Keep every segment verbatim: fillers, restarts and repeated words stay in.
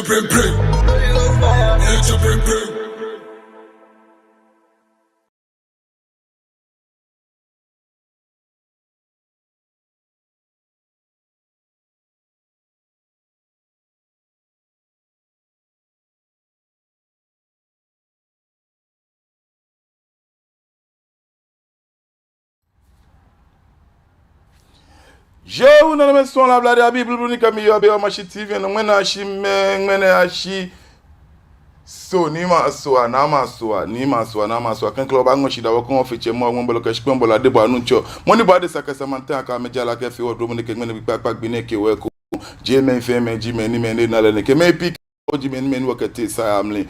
Brim, brim. Brim, brim. Jewu nɛɛ mɛi sɔŋŋ la bladi abii blublu ni kɛ mi yɔɔ biɛ yɛ Omashi T V nɔ, ŋmɛnɛ ashi mɛ, ŋmɛnɛ ashi So, niimɛi asowa, naamɛi asowa, niimɛi asowa, naamɛi asowa. Klɛŋklɛŋ wɔbaaŋɔ shidaa wɔkɛŋɔ Ofe Tsɛ Mawu, Ŋwɛi Bɔlɔ kɛ Shikpɔŋ Bɔlɔ, Adebɔɔ Nuŋtsɔ, mɔ ni bɔ adesa kɛ sɛɛ maŋ teŋ akɛ amɛjara kɛfee wɔ duromɔ nɛkɛ ŋmɛnɛ kpakpa gbi nɛɛ kɛ wɔ ekoŋŋ. Jeee mɛi fɛɛ mɛi ji mɛi ni mɛi ni na lɛ nɛkɛ, mɛi pii kɛ ji mɛi ni mɛi ni wɔkɛtee saa amli.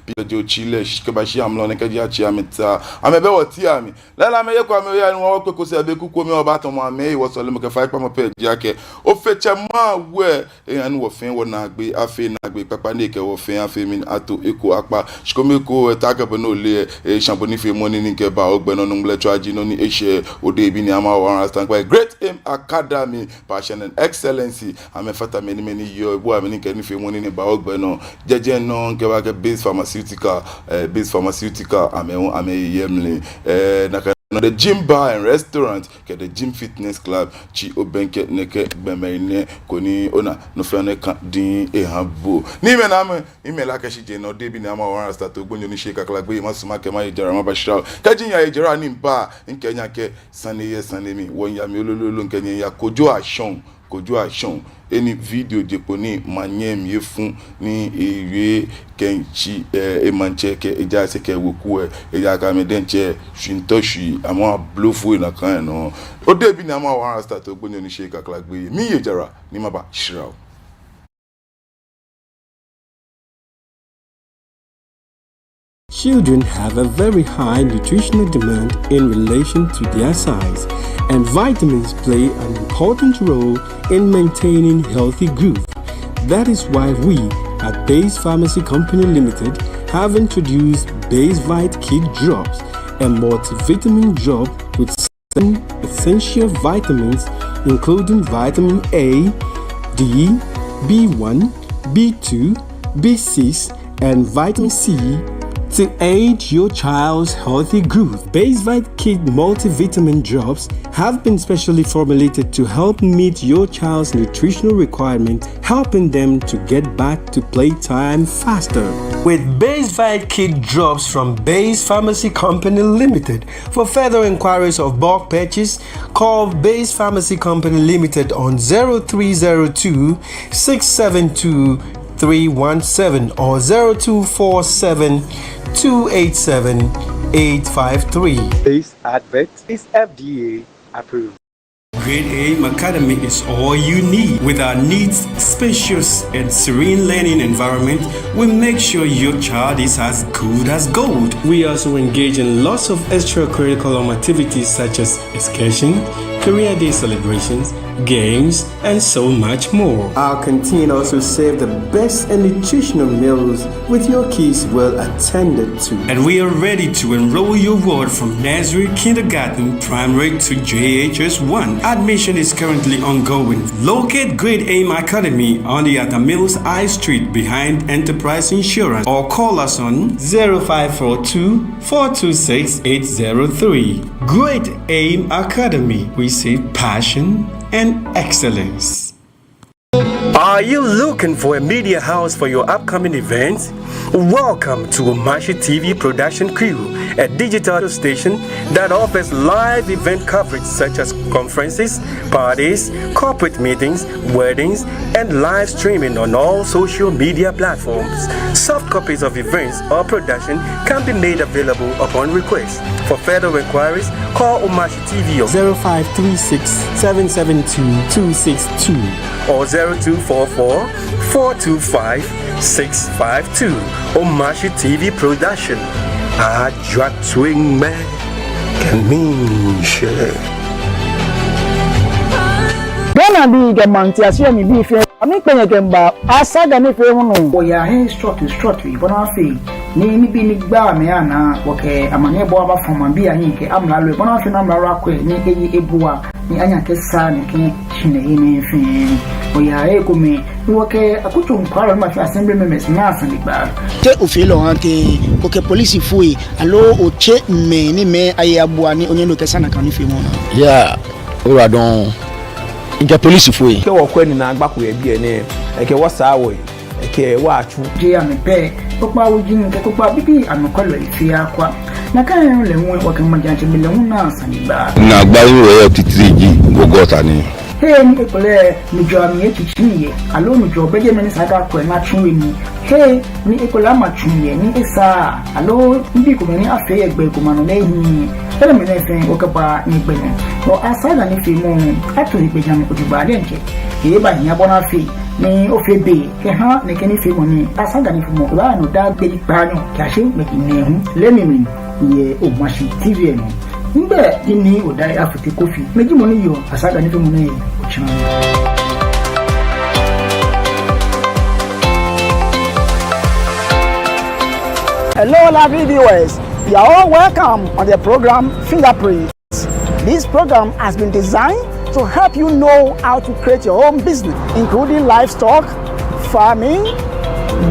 Pii kɛ ji otsi lɛ kɛbashi amrɔ nɛɛ kɛji atsi amɛta, amɛbɛ wɔteŋ amli. Lɛɛlɛŋ amɛyeko amɛya ni wɔkpe kose abɛ kuku mli wɔbaatɔmɔ amɛ, wɔsɔlemɔ kɛ faikpamɔ pɛ ji akɛ Ofe Tsɛ Mawu ehã ni wɔ fɛɛ wɔnaagbee afee naagbee kpakpa ni ekɛ wɔ fɛɛ afee mli ato eko akpa. Shikome ekoŋŋ, etaakɛ bɔ ni ole lɛ, eshã bo nifeemɔ nii ni kɛba ogbɛ nɔ. Nuŋtsɔ Nyɔŋmɔ ajie nɔ ni eshɛ. Odehe bi ni ama wɔ understand kpa Great Aim Academy, passion and excellency. Amɛfata mɛi ni mɛi ni yɔɔ, ebua amɛ ni kɛ nifeemɔ nii ni ba ogbɛ nɔ. Jɛjɛ nɔ ni kɛba kɛ Base Pharmaceutical, eh, Base Pharmaceutical, amɛ hu amɛyɛ mli. Eh, nakai nɔŋŋ The Gym Bar and Restaurant kɛ The Gym Fitness Club, tsi obɛŋkɛ nɛkɛ gbɔmɛi nɛɛ koni ona nɔ fɛɛ nɔ ni kã diŋŋ ehã bo. Niimɛi naamɛi, miimɛ la kɛ shi jɛ nɔ, Odehe bi ni ama wɔ understand, to gbonyo ni shi kakla gbeyei, masumɔ akɛ maye jara mabashra o. Kɛji miyaye jara ni miba, mikɛɛ nyɛ akɛ sane yɛ sane mli, wɔmiiya mli lolo lolo, mikɛɛ nyɛ miya. Kojo Ashong, Kojo Ashong. Enɛ video je kpo ni manyɛmi efɔŋ ni ewie kɛmiitsi, eh, emaŋtsɛ kɛ ejaasɛ kɛ weku lɛ, ejaakɛ amɛ diɛŋtsɛ shwintɔ shwi, amɛ ablofoi nakai nɔŋŋ. Odehe bi ni ama wɔ understand, to gbonyo ni shi kakla gbeyei, miiye jara ni mabashra o. Children have a very high nutritional demand in relation to their size, and vitamins play an important role in maintaining healthy growth. That is why we at Base Pharmacy Company Limited have introduced Basevite Kid Drops, a multivitamin drop with essential vitamins, including vitamin A, D, B one, B two, B six, and vitamin C to aid your child's healthy growth. Basevite Kid multivitamin drops have been specially formulated to help meet your child's nutritional requirement, helping them to get back to playtime faster. With Basevite Kid Drops from Base Pharmacy Company Limited, for further inquiries of bulk purchase, call Base Pharmacy Company Limited on zero three zero two, six seven two, three one seven or zero two four seven, two eight seven, eight five three. This advert is F D A approved. Great Aim Academy is all you need. With our neat, spacious, and serene learning environment, we make sure your child is as good as gold. We also engage in lots of extracurricular activities such as excursion, career day celebrations, games, and so much more. Our canteen also serve the best and nutritional meals with your kids well attended to. And we are ready to enroll your ward from nursery, kindergarten, primary to J H S one. Admission is currently ongoing. Locate Great Aim Academy on the Atta Mills High Street behind Enterprise Insurance or call us on zero five four two, four two six, eight zero three. Great Aim Academy, we see passion and excellence. Are you looking for a media house for your upcoming events? Welcome to Omashi T V production crew, a digital station that offers live event coverage such as conferences, parties, corporate meetings, weddings, and live streaming on all social media platforms. Soft copies of events or production can be made available upon request. For further inquiries, call Omashi T V on zero five three six, seven seven two, two six two or zero two four four, four two five, six five two. Omashi T V production. Ajwa twiŋ mɛ kɛ miishɛɛ. Ghanabii kɛ maŋtiase mli bii fɛɛ, amɛkpɛ nyɛ kɛmiiba Asaga nifeemɔ nɔ. Wɔyaa he srɔtoi srɔtoi bɔ ni afee ni nibii ni gbaa mɛi anaa, wɔkɛ amaniɛbɔɔ abafɔ maŋbii ahiɛ kɛ amralo, bɔ ni afee ni amralo akwɛ ni eye ebua ni anyɛ akɛsaa nɛkɛ shihilɛi nɛɛ fɛɛ. Oya ekomɛi, ni wɔkɛ akutso nɔkwɛlɔi ni bafee assembly members naa sanegbaa. Te ofeɔ lɛ ohaa tɛŋŋ, okɛ polisifoi, aloo otsɛɔ mɛi ni amɛye abua ni onyɛ ni okɛsaa nakai nifeemɔ nɛɛ? Yeah, oyiwaladɔŋŋ. Mikɛ polisifoi. Kɛ wɔkwɛ ni naagba ko yɛ biɛ nɛɛ, ekɛ wɔ saa wɔyi, ekɛ wɔ atsu. Jeee amɛ pɛ, kpokpaa wuji kɛ kpokpaa bibii anɔkwɛlɔi fɛɛ akwa. Nakai nɔŋŋ lɛ hu wɔkɛ majiatsɛmɛi lɛ hu naa sanegbaa. Naagbai ni wɔyɔɔ titri ji Gogota ni. Hei ni ekolɛ nujɔɔ amli etsitsi yɛ, aloo nujɔɔ bɛ jɛmɛ ni esa akɛ akwɛ ni atsu he nii. Hei ni ekolɛ ama tsu yɛ ni esaaa, aloo nibii komɛi ni afee yɛ gbɛ ko ma nɔ lɛ ehiii. Enɛɛmɛi fɛɛ wɔkɛbaa nyɛgbɛ nɔ. Wɔ Asaga nifeemɔ ato egbɛjianɔ jogbaŋŋ diɛŋtsɛ. Ebaahia bɔ ni afee ni ofee be kɛha nɛkɛ nifeemɔ nɛɛ. Asaga nifeemɔ ebaaya nɔ daa gbi kpaanyɔ kɛyashi ŋmɛji nɛɛhu lɛ mli yɛ Omashi T V lɛ nɔ. Migbɛi ji Nii Odai Afotey Kofi. Mi ji mɔ ni yɔɔ Asaga nifeemɔ nɛɛ otsiaŋ. Hello, lovely viewers. You are all welcome on the program Fingerprint. This program has been designed to help you know how to create your own business, including livestock, farming,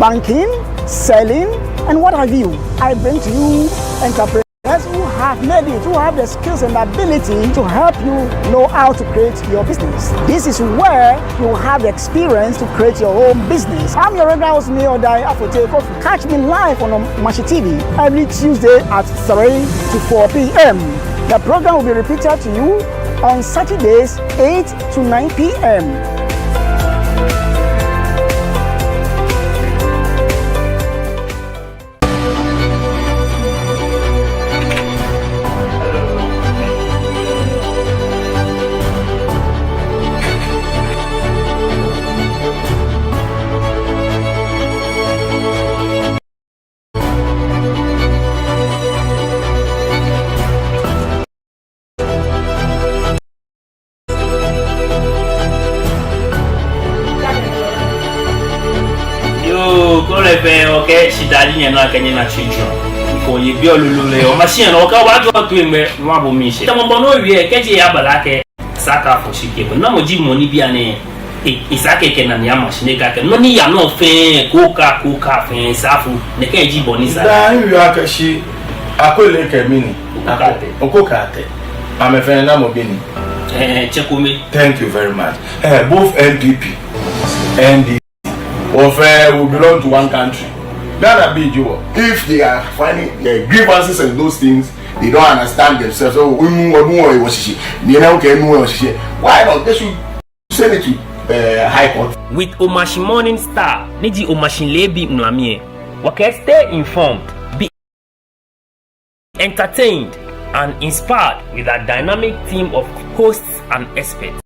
banking, selling, and what have you. I bring to you entrepreneurs who have made it, who have the skills and ability to help you know how to create your business. This is where you have the experience to create your own business. I'm your regular host, Nii Odai Afotey Kofi. Catch me live on Omashi T V every Tuesday at three to four p.m. The program will be repeated to you on Saturdays, eight to nine p.m. Yoo, kɛ ole fɛɛ, okɛ shidaa ji nyɛnaa kɛ nyɛnaa tsui tsui. Kɛ oye biɛ lolo lɛ, Omashi nɔ, okɛ obaajɔ toi ŋmɛ, ni wɔbo miishɛɛ. Tamɔ bɔ ni owie, kɛji eyaba lɛ akɛ Saka fɔ shi kɛ, namɔ ji mɔ ni bianɛ e, esa akɛ ekɛ nane ama shi ni ekɛɛ akɛ nɔ ni yaa nɔ fɛɛ, kooka, kooka fɛɛ, saafu, nɛkɛ ji bɔ ni sa. Daa miwie akɛ shi, Akwele kɛ mɛni? Oko Kate. Oko Kate. Amɛ fɛɛ namɔ bii ni? Eh, Tsɛ Kome. Thank you very much. Eh, both N P P, N D P, wɔ fɛɛ, we belong to one country. Ghanabii ji wɔ. If they are finding, eh, grievances and those things, they don't understand themselves. Oh, enu wɔ, enu wɔ, wɔ shishi. Ni ena okɛ enu wɔ shishi. Why not? They should send it to, eh, High Court. With Omashi Morning Star, ni ji Omashi leebi ŋulami lɛ, wɔkɛɛ stay informed, be entertained and inspired with our dynamic team of hosts and experts.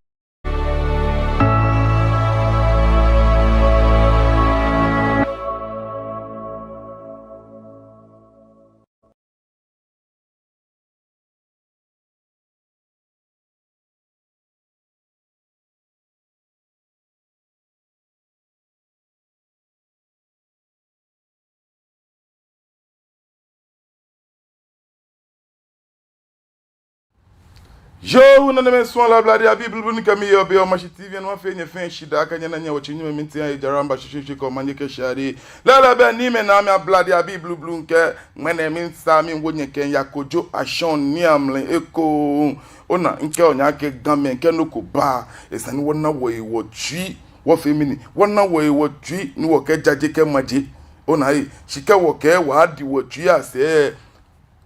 Yoo, wɔnanemɛi suɔlɔi, ablade abii blublu ni kɛ mi yɔɔ biɛ Omashi T V nɔ, wɔfeɔ nyɛ fɛɛ shidaa akɛ nyɛna nyɛ wɔtsi nyɛmɛ minti ayi jaramba shishi kɔ manye kɛ shade. Lɛɛlɛŋ bɛ ni mɛi naa mi ablade abii blublu mikɛ ŋmɛnɛ misaa miwo nyɛ kɛya Kojo Ashong ni amli eko. Ona, mikɛɛ onyɛ akɛ Gamɛi kɛ nɔ ko ba, esa ni wɔna wɔhe wɔtsui, wɔfee mɛni, wɔna wɔhe wɔtsui ni wɔkɛjaje kɛmaje. Ona ee, shi kɛ wɔkɛɛ wɔdi wɔtsui asɛɛ,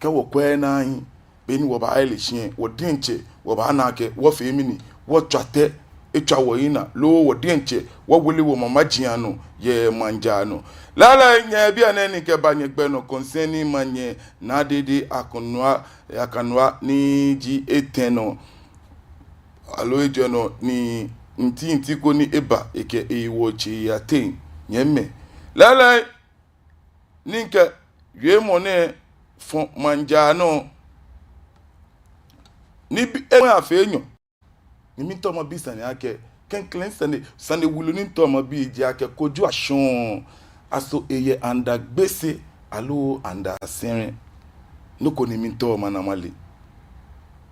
kɛ wɔkwɛɛɛ nakai, be ni wɔbaahe lɛ shi lɛ, wɔ diɛŋtsɛ wɔbaana akɛ wɔfee mɛni, wɔtswa tɛ, etswa wɔyi naa, loo wɔ diɛŋtsɛ wɔwole wɔmamaji anɔ yɛ maŋ jaa nɔ. Lɛɛlɛŋ nyɛ bianɛ ni mikɛba nyɛgbɛ nɔ concerning manyɛ Naa Dede Akanua, Akanua ni ji etɛ nɔ, aloo ejwɛ nɔ ni nti nti ko ni eba, ekɛ eyi wɔ tsɛ yi ateŋ, nyɛmimɛi. Lɛɛlɛŋ ni mikɛ wiemɔ nɛɛ fɔ maŋ jaa nɔ, ni bi eŋmɛ afee enyɔ. Ni miitao mabi sane akɛ, klɛŋklɛŋ sane, sane wulu ni miitao mabi ji akɛ Kojo Ashong, aso eyɛ under Gbese aloo under Asɛrɛ? Nɔ ko ni miitao mana male.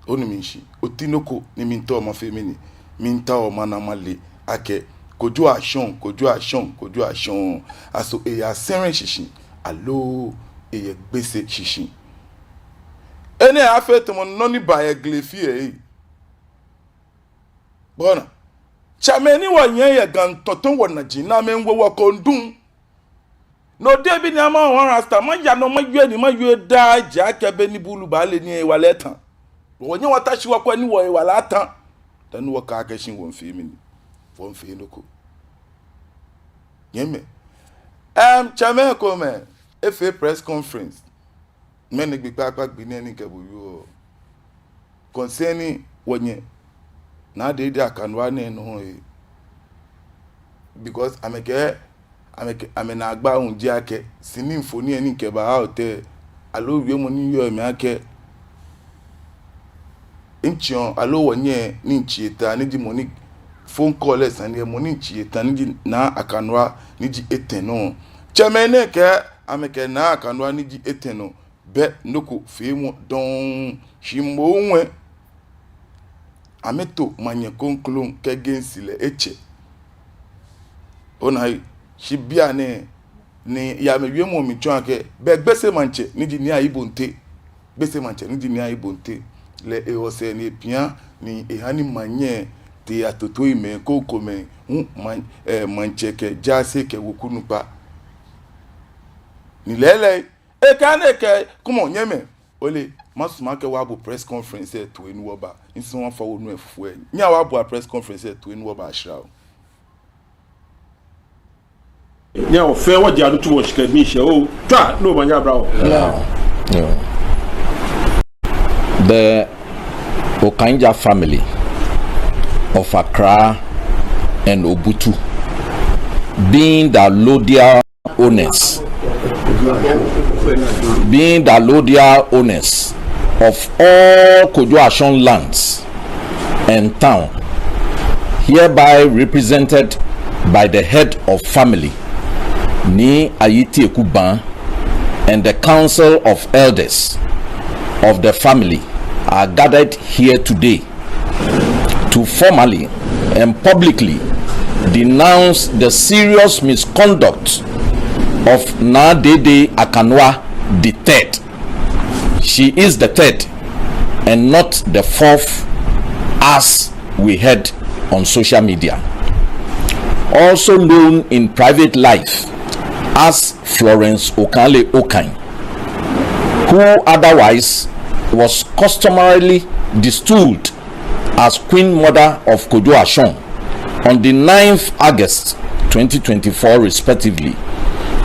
Onu mi shishi, oti nɔ ko ni miitao mafee mɛni, miitao mana male akɛ Kojo Ashong, Kojo Ashong, Kojo Ashong. Aso eyɛ Asere shishi, aloo eyɛ Gbese shishi? Enɛ afee tamɔ nɔ ni ba yɛ Glefi lɛ. Bɔ ni tsɛmɛi ni wɔnyɛ yɛ Ga tɔtɔŋ wɔnaji ni amɛwo wɔ kɔndum. No de bi ni ama wɔn rasta, maya nɔ, mawie nii, mawie daa, ejaakɛ be ni buulu baale ni ewala etã. Wɔnyɛ wɔta shi wɔkwɛ ni wɔhewalɛ atã. Dani wɔkɛɛ akɛ shi wɔmiifee mɛni, wɔmiifee nɔ ko. Nyɛmɛi. Em, tsɛmɛi komɛi efee press conference. Mɛni gbi kpakpa gbi nɛɛ ni mikɛ bo wieɔ? Concerning wɔnyɛ Naa Dedei Akanua nɛɛ nɔ lɛ. Because amɛkɛɛ, amɛkɛɛ, amɛnaagba hu ji akɛ, sini mfoniri ni mikɛba out lɛ, aloo wiemɔ ni yɔɔ mli akɛ, mitsɛɔ, aloo wɔnyɛ ni mitsi eta, ni ji mɔ ni phone call lɛ sane lɛ, mɔ ni mitsi eta, ni ji Naa Akanua, ni ji etɛ nɔ. Tsɛmɛi nɛɛ kɛɛ, amɛkɛ Naa Akanua, ni ji etɛ nɔ, bɛ nɔ ko feemɔ dɔŋŋ, shi moŋ lɛ, amɛto manyɛ kroko kɛ Gɛŋsi lɛ etsɛ. Ona, shi bianɛ ni yɛ amɛwiemɔ mli tsɔɔ akɛ, bɛ Gbese maŋtsɛ, ni ji Nii Ayi Bonte. Gbese maŋtsɛ, ni ji Nii Ayi Bonte lɛ, ewo sɛɛ ni epia ni eha ni manyɛ tee atoto yi mɛi krokomɛi hu, maŋ-, eh, maŋtsɛ kɛ jaase kɛ weku nukpa. Ni lɛɛlɛŋ, ekane kɛ, come on, nyɛmɛi. Ole, masumɔ akɛ wɔbo press conference lɛ toi ni wɔba. Nsu wɔfa wɔ nu efufu lɛ. Nyɛhaa wɔboa press conference lɛ toi ni wɔba ashira o. Nyɛhaa wɔfɛɛ wɔjɛ anu tu wɔshika mi shɛ o. Tswa, no manyɛ abra o. Yeah. Yeah. The Okaija family of Accra and Obutu, being the allodial owners, being the allodial owners of all Kojo Ashong lands and town, hereby represented by the head of family, Nii Ayi Teku Baa, and the council of elders of the family, are gathered here today to formally and publicly denounce the serious misconduct of Naa Dedei Akanua the third. She is the third and not the fourth, as we heard on social media. Also known in private life as Florence Okanley Okai, who otherwise was customarily distilled as Queen Mother of Kojo Ashong on the ninth August twenty twenty-four respectively,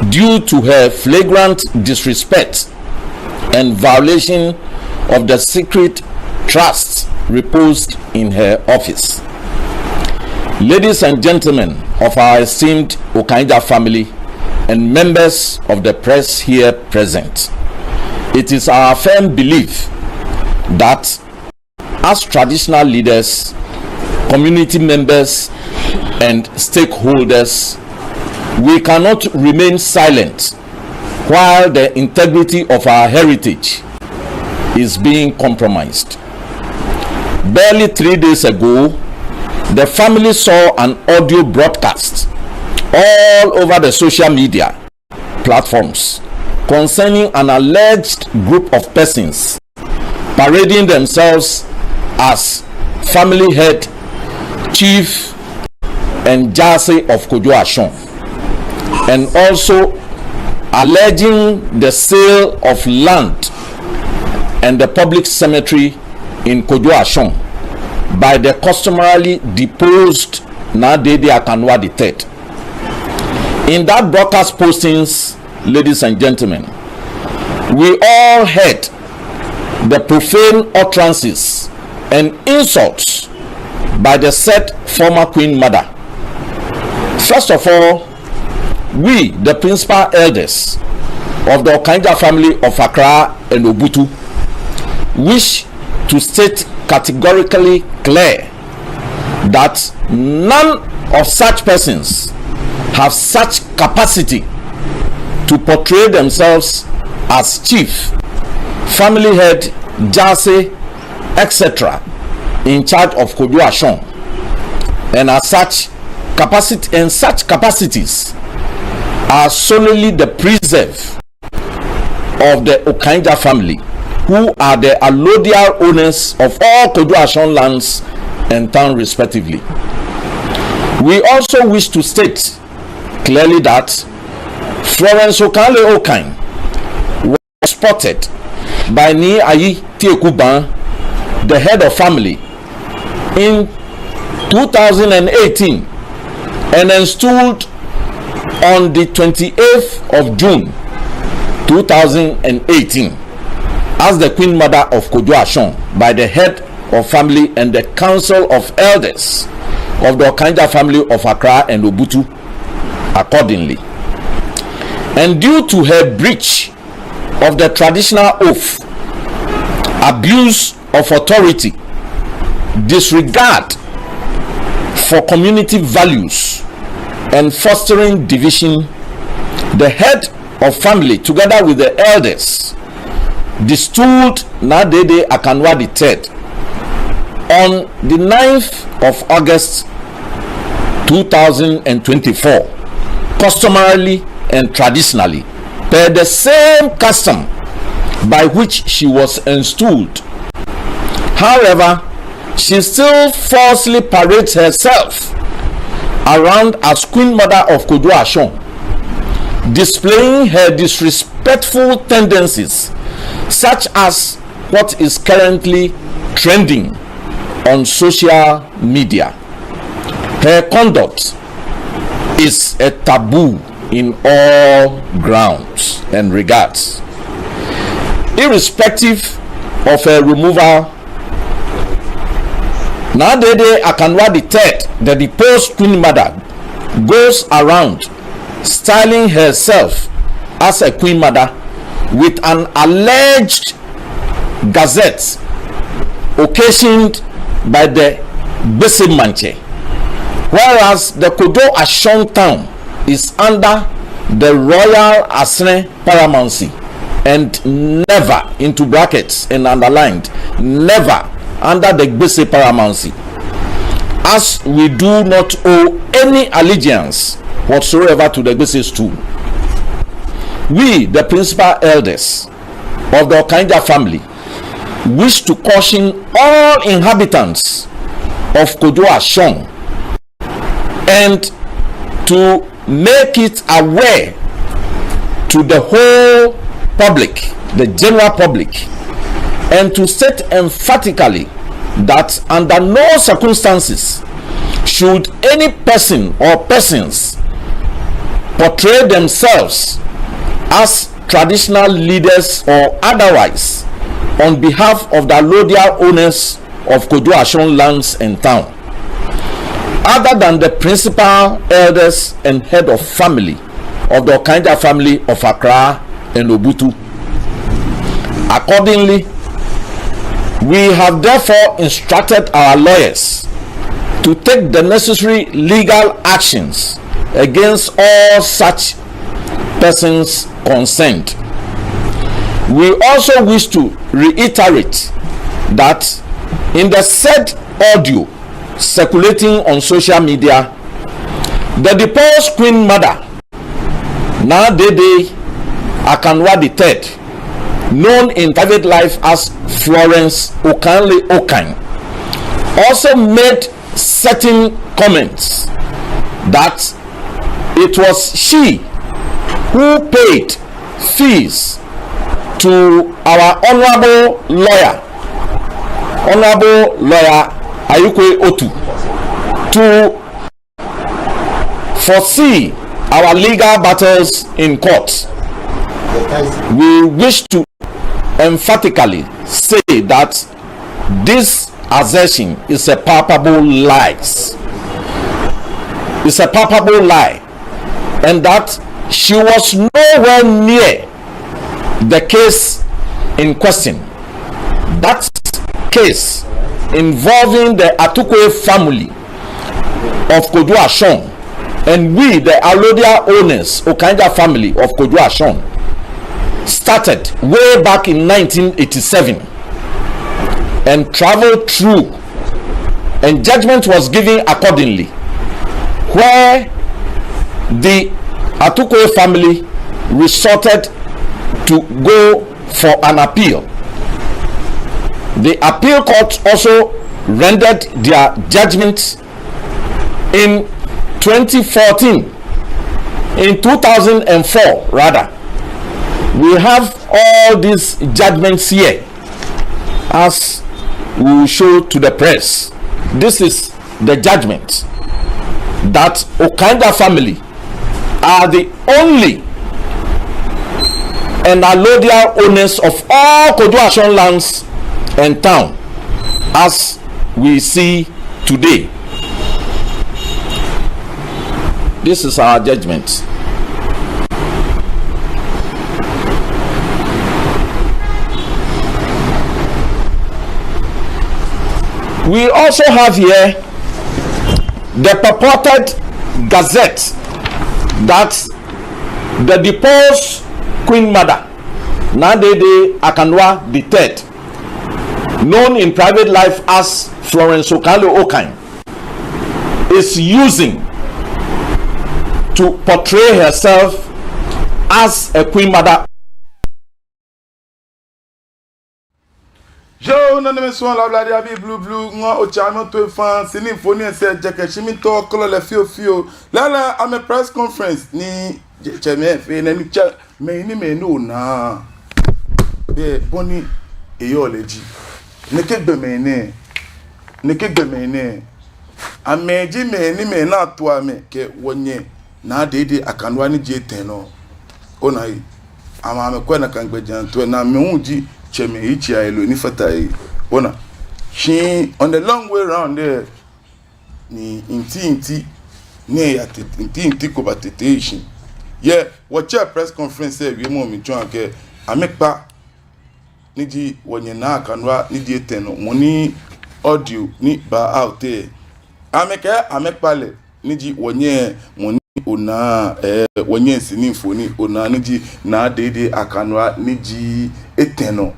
due to her flagrant disrespect and violation of the secret trust reposed in her office. Ladies and gentlemen of our esteemed Okaija family and members of the press here present, it is our firm belief that as traditional leaders, community members, and stakeholders, we cannot remain silent while the integrity of our heritage is being compromised. Barely three days ago, the family saw an audio broadcast all over the social media platforms concerning an alleged group of persons parading themselves as family head, chief, and jaase of Kojo Ashong, and also alleging the sale of land and the public cemetery in Kojo Ashong by the customarily deposed Naa Dedei Akanua the third. In that broadcast postings, ladies and gentlemen, we all heard the profane utterances and insults by the said former Queen Mother. First of all, we, the principal elders of the Okaija family of Accra and Obutu, wish to state categorically clear that none of such persons have such capacity to portray themselves as chief, family head, jaase, et cetera in charge of Kojo Ashong, and as such, capacity, and such capacities are solely the preserve of the Okaija family, who are the allodial owners of all Kojo Ashong lands and town respectively. We also wish to state clearly that Florence Okailey Okain was spotted by Nii Ayi Teku Bang, the head of family, in two thousand and eighteen and installed on the twenty-eighth of June two thousand and eighteen as the Queen Mother of Kojo Ashong by the head of family and the Council of Elders of the Okaija family of Accra and Obutu accordingly. And due to her breach of the traditional oath, abuse of authority, disregard for community values, and fostering division, the head of family, together with the elders, destooled Naa Dedei Akanwah the third on the ninth of August two thousand and twenty-four, customarily and traditionally, per the same custom by which she was installed. However, she still falsely parades herself around as Queen Mother of Kojo Ashong, displaying her disrespectful tendencies, such as what is currently trending on social media. Her conduct is a taboo in all grounds and regards. Irrespective of her removal, Naa Dedei Akanwah the third, the deposed Queen Mother, goes around styling herself as a Queen Mother with an alleged gazette occasioned by the Gbese Mantse, whereas the Kojo Ashong town is under the Royal Asere paramountcy and never, into brackets and underlined, never under the Gbese paramountcy, as we do not owe any allegiance whatsoever to the Gbese stool. We, the principal elders of the Okaija family, wish to caution all inhabitants of Kojo Ashong and to make it aware to the whole public, the general public, and to state emphatically that under no circumstances should any person or persons portray themselves as traditional leaders or otherwise on behalf of the allodial owners of Kojo Ashong lands and town, other than the principal elders and head of family of the Okaija family of Accra and Obutu. Accordingly, we have therefore instructed our lawyers to take the necessary legal actions against all such persons concerned. We also wish to reiterate that in the said audio circulating on social media, the deposed Queen Mother, Naa Dedei Akanwah the third, known in private life as Florence Okailey Okain, also made certain comments that it was she who paid fees to our honorable lawyer, Honorable Lawyer Ayikwei Otu, to foresee our legal battles in court. We wish to emphatically say that this assertion is a palpable lie. It's a palpable lie, and that she was nowhere near the case in question. That case involving the Atukwe family of Kojo Ashong, and we, the allodial owners, Okaija family of Kojo Ashong, started way back in nineteen eighty-seven and traveled through, and judgment was given accordingly. where the Atukoi family resorted to go for an appeal. The appeal court also rendered their judgment in twenty fourteen, in two thousand and four rather. We have all these judgments here, as we will show to the press. This is the judgment that Okaija family are the only and allodial owners of all Kojo Ashong lands and town, as we see today. This is our judgment. We also have here the purported gazette that the deposed Queen Mother, Naa Dedei Akandoa the third, known in private life as Florence Okailo Okai, is using to portray herself as a Queen Mother. Yoo, nanemɛi, suɔlɔi, Ablade abii blublu, ŋɔɔ otsɛ amɛ otoi fã, sini mfoniri lɛ sɛɛ jɛkɛ shi miitao kɔlɔ lɛ fiofio. Lɛɛlɛŋ amɛ press conference ni tsɛmɛi fee nɛɛ, ni tsɛmɛi ni mɛi ni onaa bɛ bɔ ni eyɔɔ lɛ ji. Nɛkɛ gbɔmɛi nɛɛ, nɛkɛ gbɔmɛi nɛɛ, amɛji mɛi ni mɛi ni ato amɛ kɛ wɔnyɛ Naa Dedei Akandoa ni ji etɛ nɔ. Ona ei, amɛ amɛkwɛ nakai gbɛjianɔtoo lɛ, ni amɛ hu ji tsɛmɛi yitsei aheloo ni fata he. Ona. Shi on the long way round lɛ, ni nti nti, ni eya tete, nti nti ko batete shi. Yɛ wɔtsɛ press conference lɛ wiemɔ mli tsɔɔ akɛ amɛkpa ni ji wɔnyɛ Naa Akandoa ni ji etɛ nɔ, mɔ ni audio ni ba out lɛ, amɛkɛɛ amɛkpa lɛ ni ji wɔnyɛ mɔ ni onaa, eh, wɔnyɛ sini mfoniri onaa ni ji Naa Dedei Akandoa ni ji etɛ nɔ,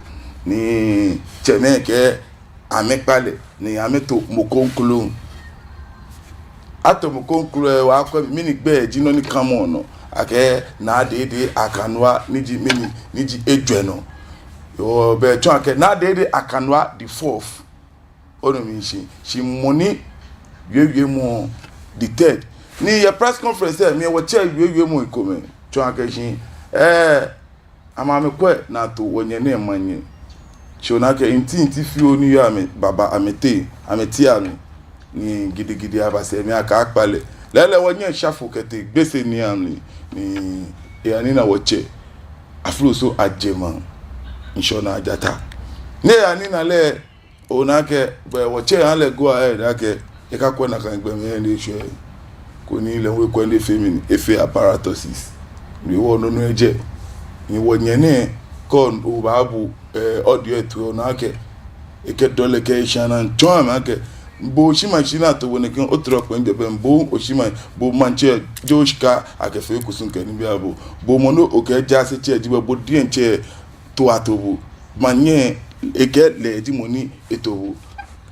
ni tsɛmɛi kɛɛ amɛkpa lɛ ni amɛto mɔ kroko. Ato mɔ kroko lɛ, wɔkwɛ mɛni gbɛi ji nɔ ni kã mɔ nɔ. Akɛɛ Naa Dedei Akandoa ni ji mɛni, ni ji ejwɛ nɔ. Yoo, bɛ tsɔɔ akɛ Naa Dedei Akandoa the fourth. Onu mishishi, shi mɔ ni wiewiemɔ the third. Ni yɛ press conference lɛ mli lɛ wɔtsɛ wiewiemɔ ekomɛi tsɔɔ akɛ shi, eh, amɛ amɛkwɛ ni ato wɔnyɛ nɛɛ manyɛ. Shi ona akɛ nti nti fioo ni yɔɔ amɛ baba amɛteŋ, amɛteŋ amɛ. Ni gidigidi aba sɛɛ mli akɛ akpa lɛ. Lɛɛlɛŋ wɔnyɛ shafo kɛtee Gbese ni amli. Ni eyanina wɔtsɛ Afroso Adjemang, ŋshɔnaa Adjata. Ni eyanina lɛ, ona akɛ, bɛ wɔtsɛ eha lɛ go ahead akɛ ekakwɛ nakai gbɔmɛi ni eshwɛ, koni lɛ hu ekwɛ ni efee mɛni, efee apparatuses. Ni wɔ nɔ nɔ ejɛ. Ni wɔnyɛ nɛɛ kɛ obaabu, eh, audio lɛ toi ona akɛ ekɛ dɔlɛ kɛ eshana tsɔɔ amɛ akɛ bo Oshiman shi ni ato bo nɛkɛ, otrɔ kpɛŋ jɛ bɛ, bo Oshiman, bo maŋtsɛ jɛ oshika akɛfee kusum kɛ nibii aha bo. Bo mɔ ni okɛɛ jaasetsɛ ji bo, bo diɛŋtsɛ to ato bo. Manyɛ ekɛɛ lɛ ji mɔ ni eto bo.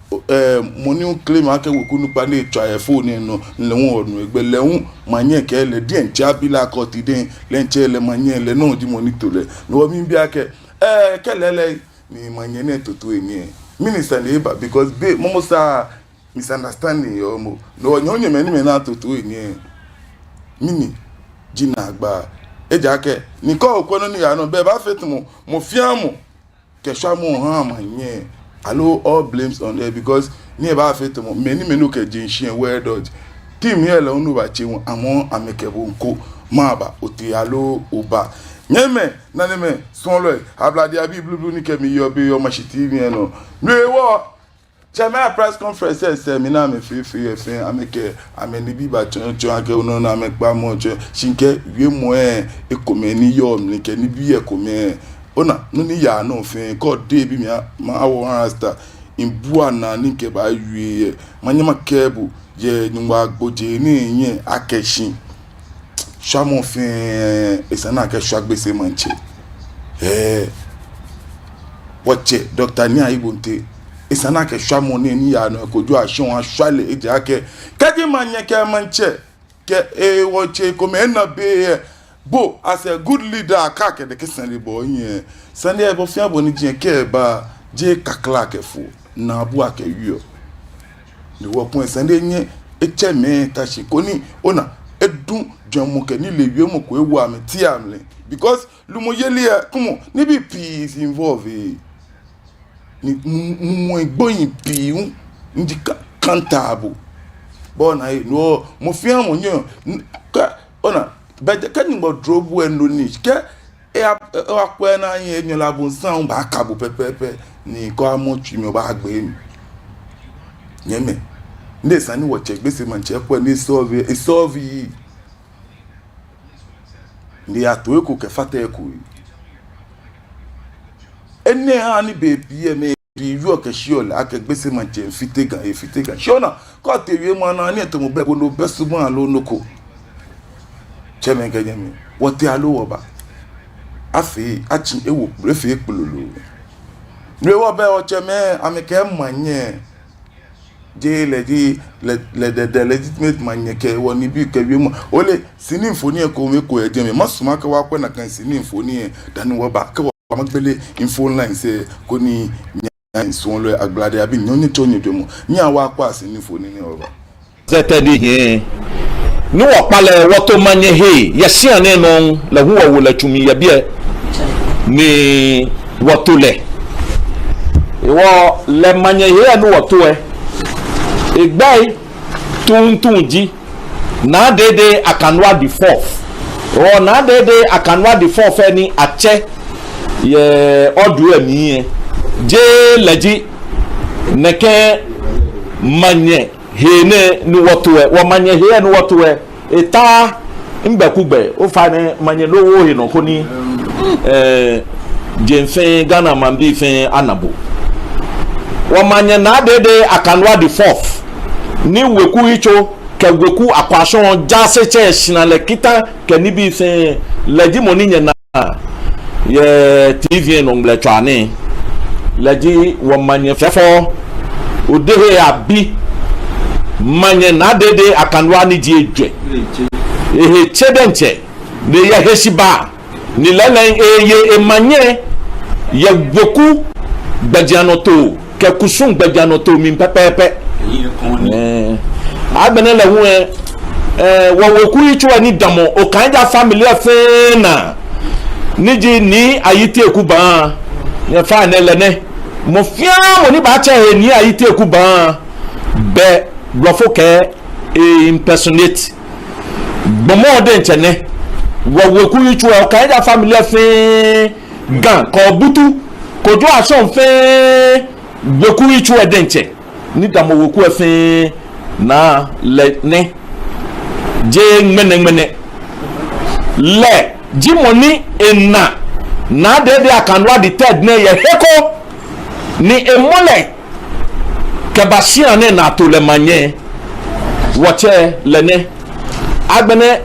O, eh, mɔ ni claim akɛ weku nukpa ni etswa yɛ phone nɛɛ nɔ, lɛ hu onu egbɛi, lɛ hu manyɛ kɛɛ lɛ diɛŋtsɛ abi lɛ akɛ oti dɛŋ, lɛ diɛŋtsɛ lɛ manyɛ lɛ nɔŋŋ ji mɔ ni to lɛ. No hewɔ miibi akɛ, eh, kɛ lɛɛlɛŋ ni manyɛ nɛɛ to toi enyɛ, mɛni sane eba, because be momo sa misunderstanding yɔɔ momo. No hewɔ nyɛ hu nyɛmɛi ni mɛi ni ato toi enyɛ, mɛni ji naagba? Ejaakɛ ni kɛ okwɛ nɔ ni yaa nɔ, bɛ ebaafee tamɔ mɔ fɛɛ mɔ kɛ shwamɔ haa manyɛ, aloo all blames on her, because ni ebaafee tamɔ mɛi ni mɛi ni okɛ jeŋ shi lɛ wɛ dodge. Team lɛ lɛ hu ni obatse hu, amɛ hu amɛkɛ bo ŋko, mɛɛba, otee aloo oba? Nyɛmɛi, nanemɛi, suɔlɔi, Ablade abii blublu ni kɛ mi yɔɔ biɛ yɛ Omashi T V lɛ nɔ. No hewɔ tsɛmɛi a press conference lɛ sɛɛ mli ni amɛfee fɛɛ lɛ fɛɛ, amɛkɛ amɛnibii batsɔɔ, tsɔɔ akɛ onɔ ni amɛkpa mɔ tsɔɔ, shi kɛ wiemɔ lɛ ekomɛi ni yɔɔ mli kɛ nibii lɛ ekomɛi, ona, nɔ ni yaa nɔ fɛɛ, kɛ ode biɛ mli a, ma awɔ rasta, mibua naa ni mikɛbaawie lɛ, manyɛ makɛɛ bo yɛ Nyɔŋmɔ agbojee nɛɛ hiɛ akɛ shi shwamɔ fɛɛ, esa ni akɛshwa Gbese maŋtsɛ. Ɛɛ, wɔtsɛ Doctor Nii Ayi Bonte, esa ni akɛ shwamɔ nɛɛ ni yaa nɔ, Kojo Ashong ashwa lɛ, ejaakɛ kɛji manyɛ kɛ maŋtsɛ kɛ, eh, wɔtsɛ komɛi ena be yɛ. Bo, as a good leader, akakɛ de kɛ sane bɔ yɛ. Sane bɔ fɛɛ bɔ ni ji kɛ ba, jeee kakla kɛ fo. Naabu akɛ wieɔ. Ni wɔkpɔŋ sane nyɛ, etsɛmɛi ta shi koni, ona, edu jwɛŋmɔ kɛ nilee wiemɔ ko ewo amɛteŋ amli. Because lumɔyeli lɛ, come on, nibii pii is involved, eh. Ni mu, mu, mu egbo yi pii hu, ni ji ka-, countable. Bɔ ni aye, no, mɔ fɛɛ mɔ nyɛ, n-, kɛ, ona, bɛ kɛ Nyɔŋmɔ dro bo lɛ no ni, kɛ, e a, e, e wa kwɛ na yɛ nyɔ la bo nsan ba ka bo pɛpɛɛpɛ, ni kɔ amɔ tsui mli ba gbe mi. Nyɛmɛi, ni sane ni wɔtsɛ Gbese maŋtsɛ kwɛ ni solve, e solve yi. Ni ato eko kɛfata eko yi. Enɛ ha ni bei pii lɛ mɛi pii wieɔ kɛshiɔ lɛ akɛ Gbese maŋtsɛ miifite Ga, efite Ga. Shi ona, kɛ otee wiemɔ naa ni etamɔ bɛ ko no bɛ subaŋ aloo nɔ ko. Tsɛmɛi kɛ nyɛmɛi, wɔtee aloo wɔba. Afee, atsi ewo kplo, efee kplolo. No hewɔ bɛ wɔtsɛmɛi, amɛkɛ manyɛ. Jeee lɛ ji, lɛ, lɛ, the, the legitimate manyɛ kɛ wɔ nibii kɛ wiemɔ. Ole, sini mfoniri lɛ kome ko yɛ jɛmɛ. Masumɔ akɛ wɔkwɛ nakai sini mfoniri lɛ dani wɔba. Kɛ wɔba magbele phone lines lɛ koni nyɛ nsuɔlɔi, Agblade abii, nyɛ hu nyɛtsɔɔ nyɛjwɛŋmɔ. Nyɛhaa wɔkwɛa sini mfoniri lɛ ni wɔba. Zɛtɛ ni hiɛ. Ni wɔkpa lɛ, wɔto manyɛ hee yɛ shia nɛɛ nɔ, lɛ hu wɔwo lɛ tsu mli yɛ biɛ. Ni wɔto lɛ. Hewɔ lɛ manyɛ hee lɛ ni wɔto lɛ, egbɛi tuuntu ji Naa Dedei Akanwua the fourth. Hewɔ Naa Dedei Akanwua the fourth lɛ ni atsɛ yɛ ɔdu lɛ mli lɛ, jeee lɛ ji nɛkɛ manyɛ hee nɛɛ ni wɔto lɛ, wɔmanyɛ hee lɛ ni wɔto lɛ, eta ŋmɛnɛ kugbe, ofainɛ manyɛ lɛ owo ohe nɔ koni, eh, jeŋ fɛɛ Ghana maŋbii fɛɛ ana bo. Wɔmanyɛ Naa Dedei Akanwua the fourth, ni weku yitso kɛ weku akwashɔŋ jaasetsɛ shina lɛ kita kɛ nibii fɛɛ, lɛ ji mɔ ni nyɛna yɛ T V lɛ nɔ ŋmlɛtswaa nɛɛ, lɛ ji wɔmanyɛ fɛfɛo, Odehe Abi, manyɛ Naa Dedei Akanwua ni ji ejwɛ. Ehe tse diɛŋtsɛ, ni eyɛ heshibaa, ni lɛɛlɛŋ eye emanyɛ yɛ weku gbɛjianɔtoo kɛ kusum gbɛjianɔtoo mli pɛpɛɛpɛ. Ɛɛ, agbɛnɛ lɛ hu lɛ, ɛɛ, wɔweku yitso lɛ ni damɔ Okaija family lɛ fɛɛ naa, ni ji Nii Ayi Teku Baa, nyɛfainɛ lɛ nɛ. Mɔ fɛɛ mɔ ni baatsɛ ehe Nii Ayi Teku Baa, bɛ blɔfo kɛɛ e impersonate. Gbɔmɔ diɛŋtsɛ nɛ. Wɔweku yitso lɛ, Okaija family lɛ fɛɛ, Ga, Kɔbutu, Kojo Ashong fɛɛ, weku yitso lɛ diɛŋtsɛ ni damɔ weku lɛ fɛɛ naa, lɛ nɛ. Jeee ŋmɛnɛŋmɛnɛ. Lɛ ji mɔ ni ena Naa Dedei Akanwua the third nɛɛ yɛ he ko, ni emɔ lɛ kɛba shia nɛɛ ni ato lɛ manyɛ. Wɔtsɛ lɛ nɛ. Agbɛnɛ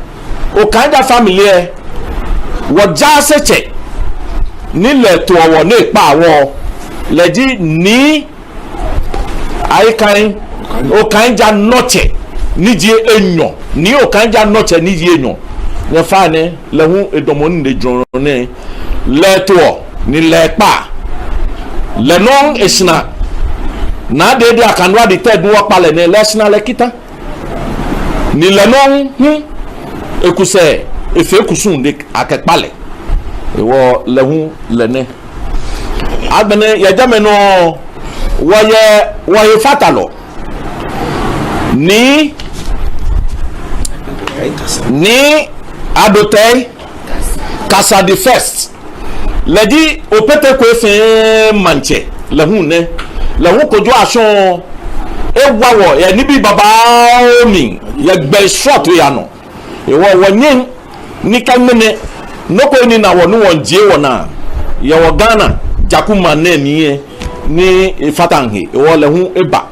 Okaija family lɛ, wɔjaasetsɛ ni lɛ toɔ wɔ ni ekpaa wɔ, lɛ ji Nii Ayi Kai, Okaija Nɔtsɛ ni ji enyɔ, Nii Okaija Nɔtsɛ ni ji enyɔ. Nyɛfainɛ, lɛ hu edamɔ nii lɛ jurɔ nɛɛ, lɛ toɔ ni lɛ kpaa. Lɛ nɔŋŋ eshina Naa Dedei Akanwua the third ni wɔkpa lɛ nɛɛ, lɛ eshina lɛ kita. Ni lɛ nɔŋŋ hu ekusɛɛ, efee kusum ni akɛkpa lɛ. Hewɔ lɛ hu lɛ nɛ. Agbɛnɛ yɛ jɛmɛ nɔ, wɔyɛ wɔhefatalɔ, Nii, Nii Adotei Kasa the first. Lɛ ji Opete Kwei fɛɛ maŋtsɛ, lɛ hu nɛ. Lɛ hu Kojo Ashong ewa wɔ yɛ nibii babaoo mli, yɛ gbɛi srɔtoi anɔ. Hewɔ wɔnyɛŋ ni kɛ ŋmɛnɛ nɔ ko ni na wɔ ni wɔjie wɔnaa yɛ wɔ Ghana jaku maŋ nɛɛ mli lɛ, ni efata he. Hewɔ lɛ hu eba,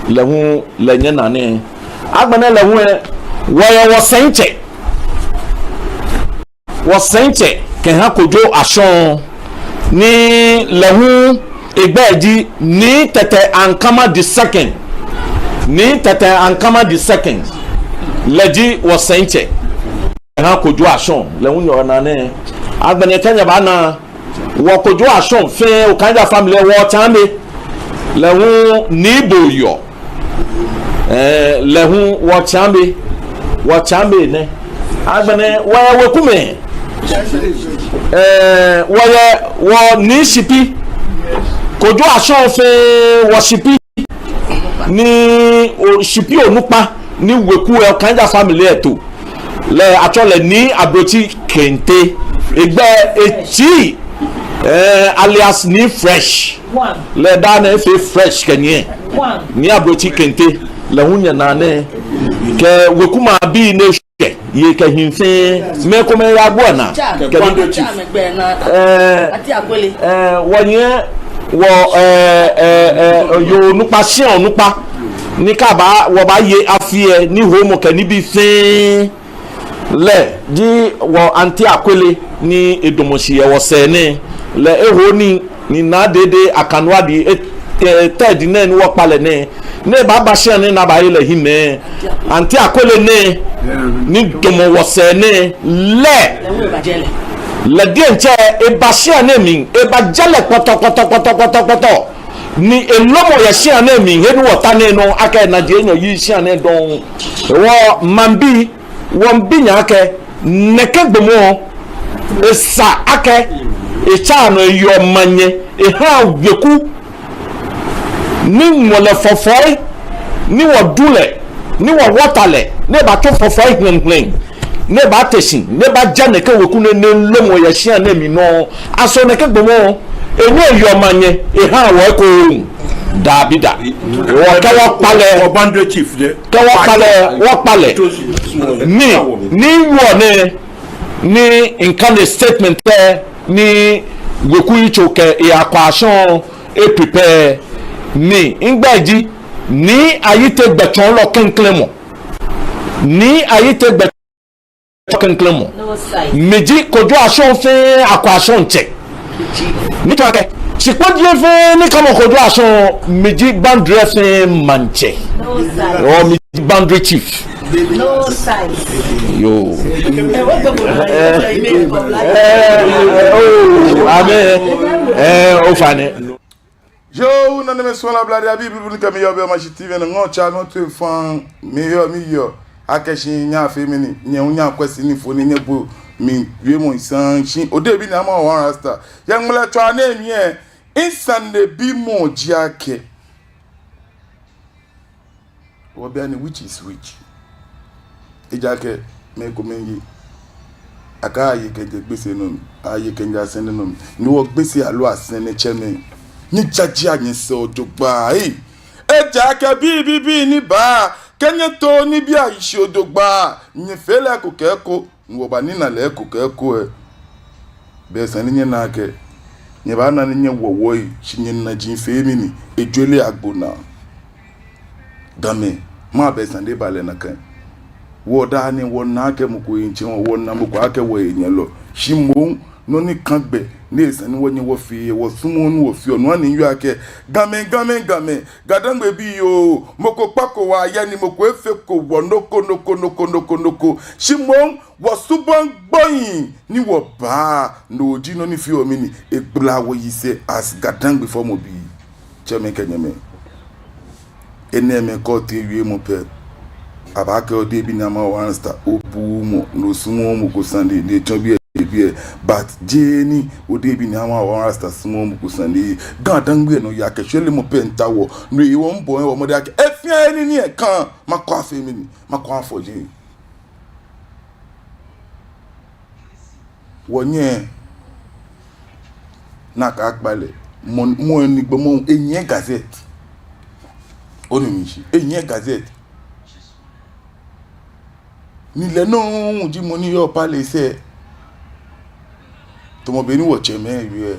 lɛ hu lɛ nyɛna nɛɛ. Agbɛnɛ lɛ hu lɛ, wɔyɛ wɔsɛitsɛ. Wɔsɛitsɛ kɛha Kojo Ashong, ni lɛ hu egbɛi ji Nii Tɛtɛ Ankama the second. Nii Tɛtɛ Ankama the second. lɛ ji wɔsɛitsɛ. Ehã Kojo Ashong, lɛ hu nyɛnaa nɛɛ. Agbɛnɛ kɛ nyɛbaana, wɔ Kojo Ashong fɛɛ, Okaija family, wɔtsɛmɛi, lɛ hu Nii Boyɔ. Ɛɛ, lɛ hu wɔtsɛmɛi, wɔtsɛmɛi nɛ. Agbɛnɛ wɔyɛ wekumɛi. Ɛɛ, wɔyɛ wɔ Nii Shipi. Kojo Ashong fɛɛ wɔ Shipi. Ni o, Shipi onukpa ni weku lɛ, Okaija family lɛ to. Lɛ atsɛɔ lɛ Nii Ablotsir Kente. Egbɛi etsɛ, ɛɛ, alias Nii Fresh. Lɛ daa nɛɛ efee fresh kɛ nyiɛ. Nii Ablotsir Kente, lɛ hu nyɛnaa nɛɛ. Kɛ wekumɛi abii ni eshwɛ, yei kɛ hii fɛɛ, mɛi komɛi yɛ agbo lɛ naa. Kɛ Boundary Chief. Ɛɛ, ɛɛ, wɔnyɛ wɔ, ɛɛ, ɛɛ, ɛɛ, yoo onukpa, shia onukpa. Ni kɛ aba, wɔbaaye afi lɛ, ni hoomɔ kɛ nibii fɛɛ. Lɛ ji wɔ Auntie Akwele ni edamɔ shi yɛ wɔsɛɛ nɛɛ. Lɛ eho nii ni Naa Dede Akanwadi e, e, third nɛɛ ni wɔkpa lɛ nɛɛ. Ni ebaaba shia nɛɛ ni abaaye lɛ hiɛmɛɛ. Auntie Akwele nɛɛ ni damɔ wɔsɛɛ nɛɛ lɛ. Lɛ diɛŋtsɛ eba shia nɛɛ mli, ebajɛ lɛ kpɔtɔkpɔtɔkpɔtɔ. Ni elomɔ yɛ shia nɛɛ mli, he ni wɔta nɛɛ nɔ, akɛ naji enyɔ yi shia nɛɛ dɔŋŋ. Wɔ maŋbii, wɔmiibi nyɛ akɛ, nɛkɛ gbɔmɔ, esa akɛ, etsa nɔ eyɔɔ manyɛ, ehã weku, ni ŋɔ lɛ fɔfɔi, ni wɔdu lɛ, ni wɔwɔta lɛ, ni ebatsɔ fɔfɔi ŋlɛŋŋ, ni ebate shi, ni ebajɛ nɛkɛ weku nɛɛ, ni elomɔ yɛ shia nɛɛ mli nɔ. Aso nɛkɛ gbɔmɔ, enyɔ eyɔɔ manyɛ, ehã wɔ ekoŋŋ. Dabida. Wɔ kɛ wɔkpa lɛ. Wɔ Boundary Chief lɛ. Kɛ wɔkpa lɛ, wɔkpa lɛ. Ni, ni wɔ nɛɛ, ni mikane statement lɛ, ni weku yitso kɛ eyakwashɔŋ eprepare. Ni, migbɛi ji, Nii Ayitey Gbɛtsɔɔlɔ klɛŋklɛŋ mɔ. Nii Ayitey Gbɛ klɛŋklɛŋ mɔ. No size. Miji Kojo Ashong fɛɛ akwashɔŋtsɛ. Ni tsɔɔ akɛ, shikpɔji fɛɛ ni kamɔ Kojo Ashong, miji Boundary fɛɛ maŋtsɛ. No size. Or miji Boundary Chief. No size. Yoo. Eh, eh, oh, amen. Eh, ofainɛ. Yoo, nanemɛi, suɔlɔi, ablade abii, blibli kɛ mi yɔɔ biɛ Omashi T V nɔ, ŋɔɔ tsa, ŋɔɔ toi faŋŋ, mi yɔɔ, mi yɔɔ. Akɛ shi nyɛfee mɛni, nyɛ hu nyɛkwɛ shi ni fo ni nyɛbo mi wiemɔ saŋŋ shi. Odehe bi ni ama wɔ Rasta. Yɛ ŋmlɛtswaa nɛɛ mli lɛ, misanebimɔ ji akɛ, wɔbia ni which is which. Ejaakɛ mɛi komɛi ye, akɛ aye kɛjɛ Gbese nɔ mli, aye kɛjɛ Asɛrɛ nɔ mli. Ni wɔ Gbese aloo Asɛrɛtsɛmɛi, nyɛjajea nyɛsɛɛ jogbaŋŋ, ei. Ejaakɛ bibii bibii ni baa, kɛ nyɛtooo nibii ayi shi jogbaŋŋ, nyɛfee lɛ eko kɛ eko. Ni wɔbanina lɛ eko kɛ eko lɛ. Belɛ esa ni nyɛna akɛ, nyɛbaana ni nyɛwo wɔyi, shi nyɛnaji fee mɛni, ejɔɔ lɛ agbo naa. Gamɛi, mɛɛ be esa ni eba lɛ nakai? Wɔ daa nɛɛ wɔna akɛ mɔ ko yitsɛ wɔ, wɔna mɔ ko akɛ wɔhenyɛlɔ. Shi moŋ, nɔ ni kã gbɛ, ni esa ni wɔnyɛ wɔfee, wɔsumɔɔ ni wɔfeɔ, no hewɔ ni miwieɔ akɛ, Gamɛi, Gamɛi, Gamɛi, GaDangme bii oo, mɔ ko kpako wɔ aya ni mɔ ko efeko wɔ nɔ ko, nɔ ko, nɔ ko, nɔ ko, nɔ ko. Shi moŋ, wɔsubaŋ gbɔi ni wɔbaa, no ji nɔ ni feɔ mɛni, egbala wɔyi sɛɛ as GaDangme fɔmɔbii. Tsɛmɛi kɛ nyɛmɛi. Enɛɛmɛi kɛ otee wiemɔ pɛ, abaakɛɛ Odehe bi ni ama wɔ Rasta, obuuu mɔ, ni osumɔɔɔ mɔ ko sane, ni etsɔ biɛ, biɛ. But jeee ni Odehe bi ni ama wɔ Rasta sumɔɔɔ mɔ ko sane. GaDangme nɔyaa kɛ shwelemɔ pɛ miitao, no hewɔ mibɔɔ mɔdɛŋ akɛ, he fɛɛ he ni ekã, makɔ afee mɛni, makɔ afɔ jeŋ. Wɔnyɛ nakai akpa lɛ. Mɔ, mɔ ni gbɔmɔ, enyiɛ gazette. Onu mishishi, enyiɛ gazette. Ni lɛ nɔŋŋ ji mɔ ni yɔɔ palace lɛ. Tamɔ bɔ ni wɔtsɛmɛi wie.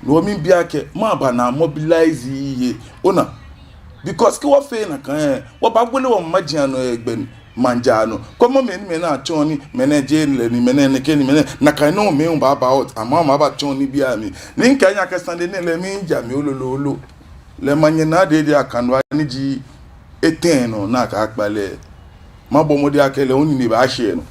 Ni wɔmiibi akɛ, mɛɛ aba ni a mobilize ehe, ona. Because kɛ wɔfee nakai lɛ, wɔbaawele wɔmaji anɔ yɛ gbɛ ni, maŋ jaa nɔ. Kwɛmɔ mɛi ni mɛi ni atsɔɔ ni, mɛnɛ jeee lɛ ni, mɛnɛ nɛkɛ ni, mɛnɛ, nakai nɔŋŋ mɛi hu baaba out, amɛ hu amɛbaatsɔɔ nibii amli. Ni mikɛɛ nyɛ akɛ sane nɛɛ lɛ miija mli lolo lolo. Lɛ Manyɛ Naa Dede Akanwadi ni ji etɛ nɔ ni akɛkpa lɛ. Mabɔ mɔdɛŋ akɛ lɛ hu nine baashɛ enɔ,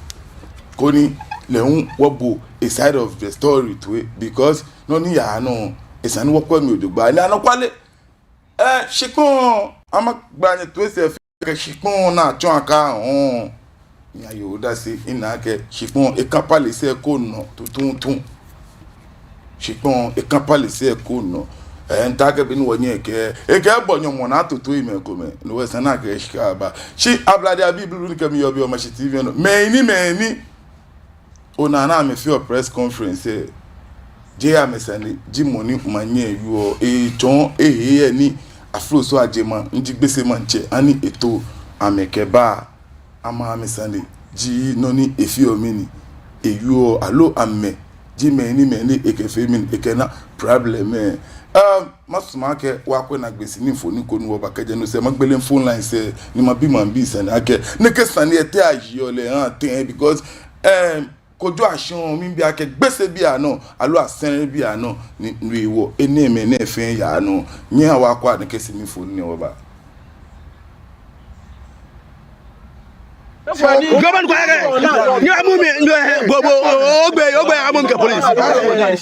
koni lɛ hu wɔbo e side of the story toi, because nɔ ni yaa nɔ, esa ni wɔkwɛ mli jogbaŋŋ. Ni anɔkwale, eh, shikpɔŋ, amɛgba nyɛ toi sɛɛ fɛɛ akɛ shikpɔŋ ni atsɔ akɛ hɔɔ. Nyɛyiwaladɔŋŋ, mina akɛ shikpɔŋ ekã palace ko nɔ tuuntu. Shikpɔŋ ekã palace ko nɔ. Eh, mitaakɛ be ni wɔnyɛ kɛ, ekɛ bɔ nyɔmɔ ni atoto yi mɛi komɛi. No hewɔ esa ni akɛ shika aba. Shi Ablade abii blublu ni kɛ mi yɔɔ biɛ yɛ Omashi T V nɔ, mɛi ni, mɛi ni ona ni amɛfeɔ press conference lɛ, jeee amɛsane ji mɔ ni omanye wieɔ. Etsɔɔ ehe yɛ ni afloso ajɛ maŋ, ni ji Gbese maŋtsɛ, ani eto amɛ kɛba. Amɛ, amɛsane ji nɔ ni efeɔ mɛni, ewieɔ, aloo amɛ ji mɛi ni, mɛi ni ekɛfee mɛni, ekɛna problem lɛ. Um, masumɔ akɛ wɔkwɛ naagbee sini mfoniri ko ni wɔba kɛjɛ no sɛɛ, magbele phone lines lɛ ni mabi maŋbii sane akɛ nɛkɛ sane lɛ te ayeɔ lɛ ha tɛŋŋ, because, um, Kojo Ashong, miibi akɛ Gbese bii anɔ, aloo Asɛrɛ bii anɔ, ni, ni wɔ, enɛɛmɛi nɛɛ fɛɛ yaa nɔ. Nyɛhaa wɔkwɛa nɛkɛ sini mfoniri nɛɛ wɔba. Gɔbɔn kwa yɛ. Nyɛ amu mi, nyɛ, bo, bo, ogbe, ogbe amu mi kɛ police.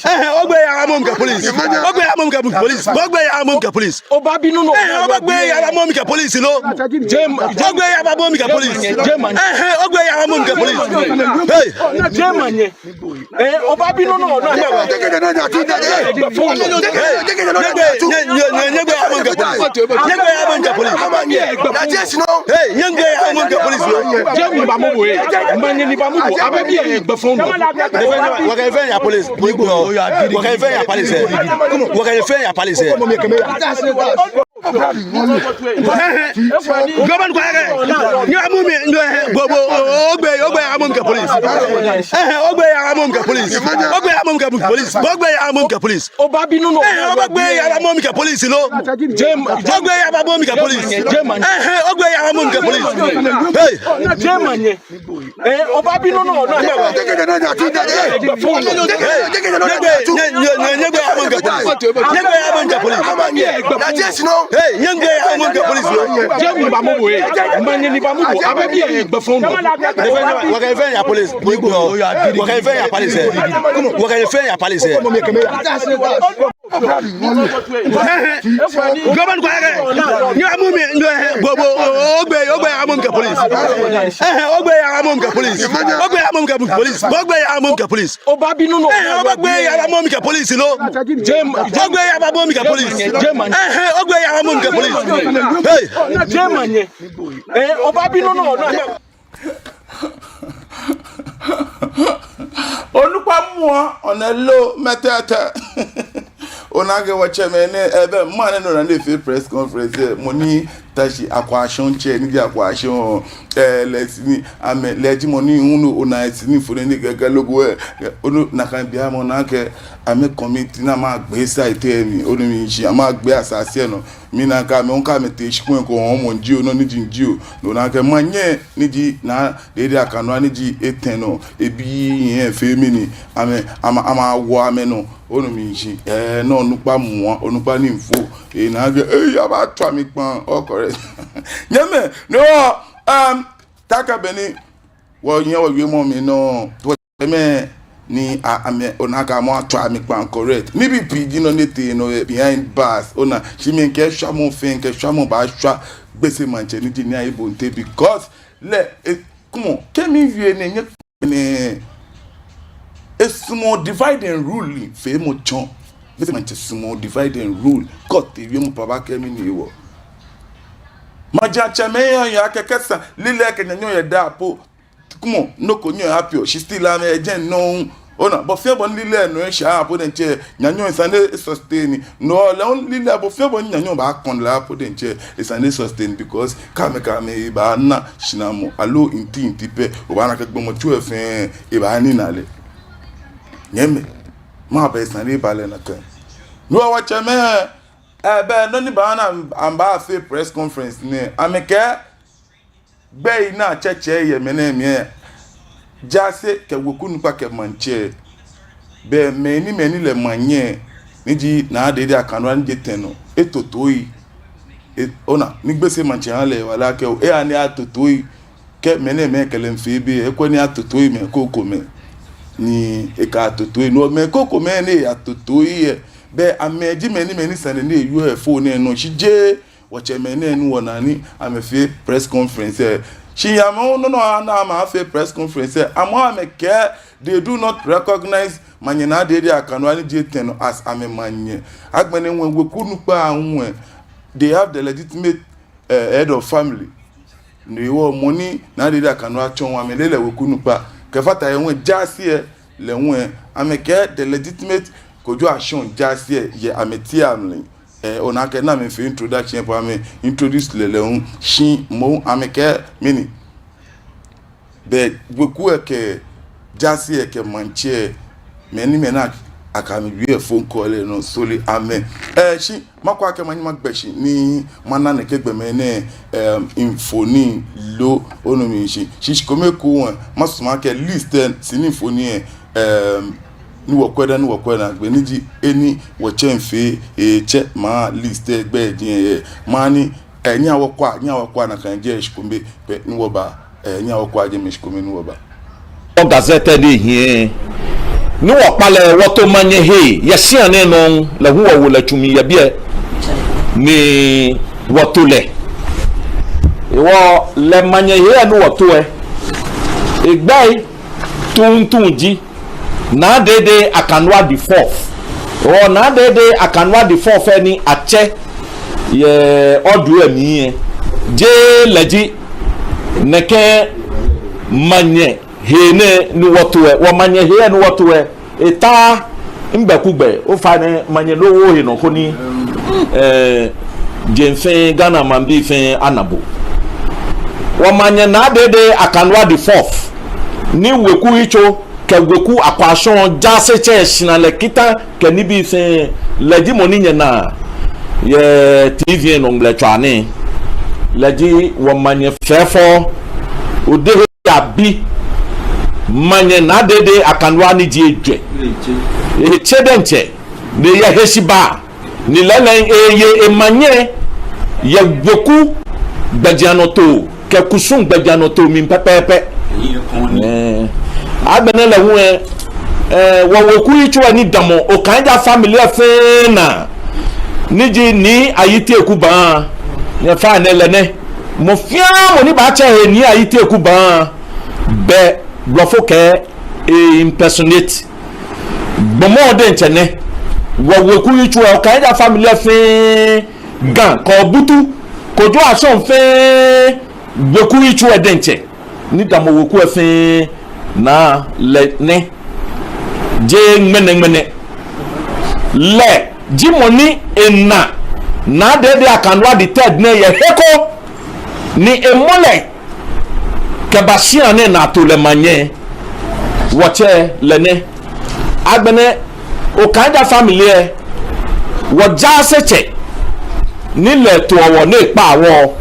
Eh, ogbe ya amu mi kɛ police. Ogbe amu mi kɛ police. Ogbe ya amu mi kɛ police. Obabi nɔ nɔ. Eh, ogbe ya amu mi kɛ police lo. Jem, ogbe ya amu mi kɛ police. Jem. Eh, ogbe ya amu mi kɛ police. Hey. Jem nye. Eh, obabi nɔ nɔ nɔ. Nyɛgbe, nyɛ, nyɛ, nyɛ, nyɛgbe ya amu mi kɛ police. Nyɛgbe ya amu mi kɛ police. Hey, nyɛgbe ya amu mi kɛ police lo. Jem ni ba mɔ bo, eh. Manye ni ba mɔ bo. Abɛ bi, eh, gbɛ fɔŋ nɔ. Wɔkɛ fɛɛ ya police. Wɔkɛ fɛɛ ya police. Wɔkɛ fɛɛ ya police. Gɔbɔn kwa yɛ. Nyɛ amu mi, nyɛ, bo, bo, ogbe, ogbe amu mi kɛ police. Eh, ogbe ya amu mi kɛ police. Ogbe amu mi kɛ police. Ogbe ya amu mi kɛ police. Obabi nɔ nɔ. Eh, ogbe ya amu mi kɛ police lo. Jem, ogbe ya amu mi kɛ police. Jem. Eh, ogbe ya amu mi kɛ police. Hey. Jem nye. Eh, obabi nɔ nɔ nɔ. Nyɛgbe, nyɛ, nyɛ, nyɛgbe ya amu mi kɛ police. Nyɛgbe ya amu mi kɛ police. Hey, nyɛgbe ya amu mi kɛ police lo. Jem ni ba mɔ bo, eh. Manye ni ba mɔ bo. Abɛ bi, eh, gbɛ fɔŋ nɔ. Wɔkɛ fɛɛ ya police. Wɔkɛ fɛɛ ya police. Wɔkɛ fɛɛ ya police. Gɔbɔn kwa yɛ. Nyɛ amu mi, nyɛ, bo, bo, ogbe, ogbe amu mi kɛ police. Eh, ogbe ya amu mi kɛ police. Ogbe amu mi kɛ police. Ogbe ya amu mi kɛ police. Obabi nɔ nɔ. Eh, ogbe ya amu mi kɛ police lo. Jem, ogbe ya amu mi kɛ police. Jem. Eh, ogbe ya amu mi kɛ police. Hey. Jem nye. Eh, obabi nɔ nɔ nɔ. Onukpa muɔ, onɛ lo mɛtɛtɛ. Ona akɛ wɔtsɛmɛi nɛɛ, ebɛ mɔ nɛɛ nɔ ni efee press conference lɛ, mɔ ni ta shi Akwashɔŋtsɛ, ni ji Akwashɔŋ, eh, lɛ sini, amɛ, lɛ ji mɔ ni hu no, ona sini fo ni kɛkɛ logo lɛ, onu nakai bianɛ ona akɛ amɛ committee ni amɛgbe site lɛ mli, onu mishishi, amɛgbe asase lɛ nɔ. Mina akɛ amɛ hu kɛ amɛtee shikpɔŋ ko hɔɔmɔ jio, nɔ ni ji jio. No ona akɛ manyɛ ni ji Naa Dedei Akandoa ni ji etɛ nɔ, ebii yɛ fɛɛ mli ni amɛ, amɛ, amɛwo amɛnɔ. Onu mishishi. Eh, no onukpa muɔ, onukpa ni mfo. Eh, na akɛ, eh, yaba tswa mi kpaŋ. Oh, correct. Nyɛmɛi, no, um, taakɛ bɔ ni wɔnyɛ wɔwiemɔ mli nɔ. Mɛi ni a, amɛ, ona akɛ amɛtswa mi kpaŋ, correct. Nibii pii ji nɔ ni tee nɔ yɛ behind bars. Ona, shi mi kɛ shwamɔ fɛɛ, kɛ shwamɔ baashwa Gbese maŋtsɛ ni ji Nii Ayi Bonte, because lɛ, eh, come on, kɛ miwie nɛɛ, nyɛ, nɛɛ, esumɔɔ divide and rule feemɔ tsɔ. Gbese maŋtsɛ sumɔɔ divide and rule. Kɛ otee wiemɔ papa kɛ mi ni wɔ. Maŋtsɛmɛi yɛ, yɛ akɛ kɛ sa, lilɛi kɛ nyanyɔŋ yɛ daa po. Come on, nɔ ko nyɛɔ apio, shi still amɛjɛ nɔ. Ona, bɔ fɛɛ bɔ ni lilɛi nɔ esha po diɛŋtsɛ, nyanyɔŋ esa ni e sustain. No lɛ hu lilɛi bɔ fɛɛ bɔ ni nyanyɔŋ baakɔ lɛ po diɛŋtsɛ, esa ni e sustain, because kɛ amɛkɛ amɛhe baana shinamɔ, aloo nti nti pɛ, obaana akɛ gbɔmɔtso lɛ fɛɛ, ebaanina lɛ. Nyɛmɛi, mɛɛba esa ni eba lɛ nakai? No wɔtsɛmɛi, ebɛ nɔ ni baana amɛbaafee press conference nɛɛ, amɛkɛ gbɛi ni atsɛtsɛ yɛ mɛnɛmɛi, jaase kɛ weku nukpa kɛ maŋtsɛ, bɛ mɛi ni, mɛi ni lɛ manyɛ, ni ji Naa Dedei Akandoa ni ji etɛ nɔ, etoto yi. e, ona, ni Gbese maŋtsɛ ha lɛ wala akɛ, eya ni ato toi, kɛ mɛnɛmɛi kɛ lɛ miifee be, ekwɛ ni ato toi mɛi krokomɛi. Ni ekɛto toi, no mɛi krokomɛi ni eyato toi lɛ, bɛ amɛji mɛi ni, mɛi ni sane ni eyɔɔ yɛ phone lɛ nɔ, shi jeee wɔtsɛmɛi nɛɛ ni wɔna ni amɛfee press conference lɛ. Shi amɛ hu nɔ nɔŋŋ ana amɛfee press conference lɛ, amɛ hu amɛkɛɛ they do not recognize Manyɛ Naa Dedei Akanwaa ni ji etɛ nɔ as amɛmanyɛ. Agbɛnɛ hu weku nukpa hu lɛ, they have the legitimate, eh, head of family. No hewɔ mɔ ni Naa Dedei Akanwaa tsɔ hu amɛle lɛ weku nukpa. Kɛfata he hu lɛ, jaase lɛ, lɛ hu lɛ, amɛkɛɛ the legitimate Kojo Ashong jaase lɛ yɛ amɛteŋ amli. Eh, ona akɛ ni amɛfee introduction lɛ po amɛ introduce lɛ lɛ hu, shi moŋ amɛkɛɛ mɛni. Bɛ weku lɛ kɛ jaase lɛ kɛ maŋtsɛ, mɛi ni, mɛi ni akɛ amɛ wie phone call lɛ nɔ, sɔle amɛ. Eh, shi makwɛ akɛ manyɛ magbɛ shi ni mana nɛkɛ gbɔmɛi nɛɛ, em, mfoniri loo, onu mi shishi. Shi shikome ekoŋŋ lɛ, masumɔ akɛ list lɛ, sini mfoniri lɛ, em, ni wɔkwɛ daa, ni wɔkwɛ naagbee, ni ji he ni wɔtsɛ miifee, eh, tsɛ ma list lɛ gbɛi ji lɛ, eh, mani, eh, nyɛhaa wɔkwɛa, nyɛhaa wɔkwɛa nakai jɛmɛ shikome, bɛ ni wɔba, eh, nyɛhaa wɔkwɛa jɛmɛ shikome ni wɔba. Wɔ gazette lɛ hiɛ, ni wɔkpa lɛ wɔto manyɛ hee yɛ shia nɛɛ nɔ, lɛ hu wɔwo lɛ tsu mli yɛ biɛ ni wɔto lɛ. Hewɔ lɛ manyɛ hee lɛ ni wɔto lɛ, egbɛi tuuntu ji Naa Dedei Akanwaa the fourth. Hewɔ Naa Dedei Akanwaa the fourth lɛ ni atsɛ yɛ order lɛ mli lɛ, jeee lɛ ji nɛkɛ manyɛ hee nɛɛ ni wɔto lɛ. Wɔmanyɛ hee lɛ ni wɔto lɛ, etaaa ŋmɛnɛ kugbe, ofainɛ manyɛ lɛ owo ohe nɔ koni, eh, jeŋ fɛɛ, Ghana maŋbii fɛɛ ana bo. Wɔmanyɛ Naa Dedei Akanwaa the fourth, ni weku yitso kɛ weku akwashɔŋ jaasetsɛ shara lɛ kita kɛ nibii fɛɛ, lɛ ji mɔ ni nyɛnaa yɛ T V lɛ nɔ ŋmlɛtswaa nɛɛ. Lɛ ji wɔmanyɛ fɛfɛo, Odehe Abi, manyɛ Naa Dedei Akanwaa ni ji ejwɛ. Etsɛ diɛŋtsɛ, ni eyɛ heshibaa, ni lɛɛlɛŋ eye emanyɛ yɛ weku gbɛjianɔtoo kɛ kusum gbɛjianɔtoo mli pɛpɛɛpɛ. Ɛɛ, agbɛnɛ lɛ hu lɛ, ɛɛ, wɔweku yitso lɛ ni damɔ Okaija family lɛ fɛɛ naa, ni ji Nii Ayi Teku Baa, nyɛfainɛ lɛ nɛ. Mɔ fɛɛ mɔ ni baatsɛ ehe Nii Ayi Teku Baa, bɛ blɔfo kɛɛ e-impersonate. Gbɔmɔ diɛŋtsɛ nɛ. Wɔweku yitso lɛ, Okaija family lɛ fɛɛ, Ga kɛ Obutu, Kojo Ashong fɛɛ, weku yitso lɛ diɛŋtsɛ ni damɔ weku lɛ fɛɛ naa, lɛ nɛ. Jeee ŋmɛnɛŋmɛnɛ. Lɛ ji mɔ ni ena Naa Dedei Akanwaa the third nɛɛ yɛ he ko, ni emɔ lɛ kɛba shia nɛɛ ni ato lɛ manyɛ. Wɔtsɛ lɛ nɛ. Agbɛnɛ Okaija family lɛ, wɔjaasetsɛ ni lɛ toɔ wɔ ni ekpaa wɔ,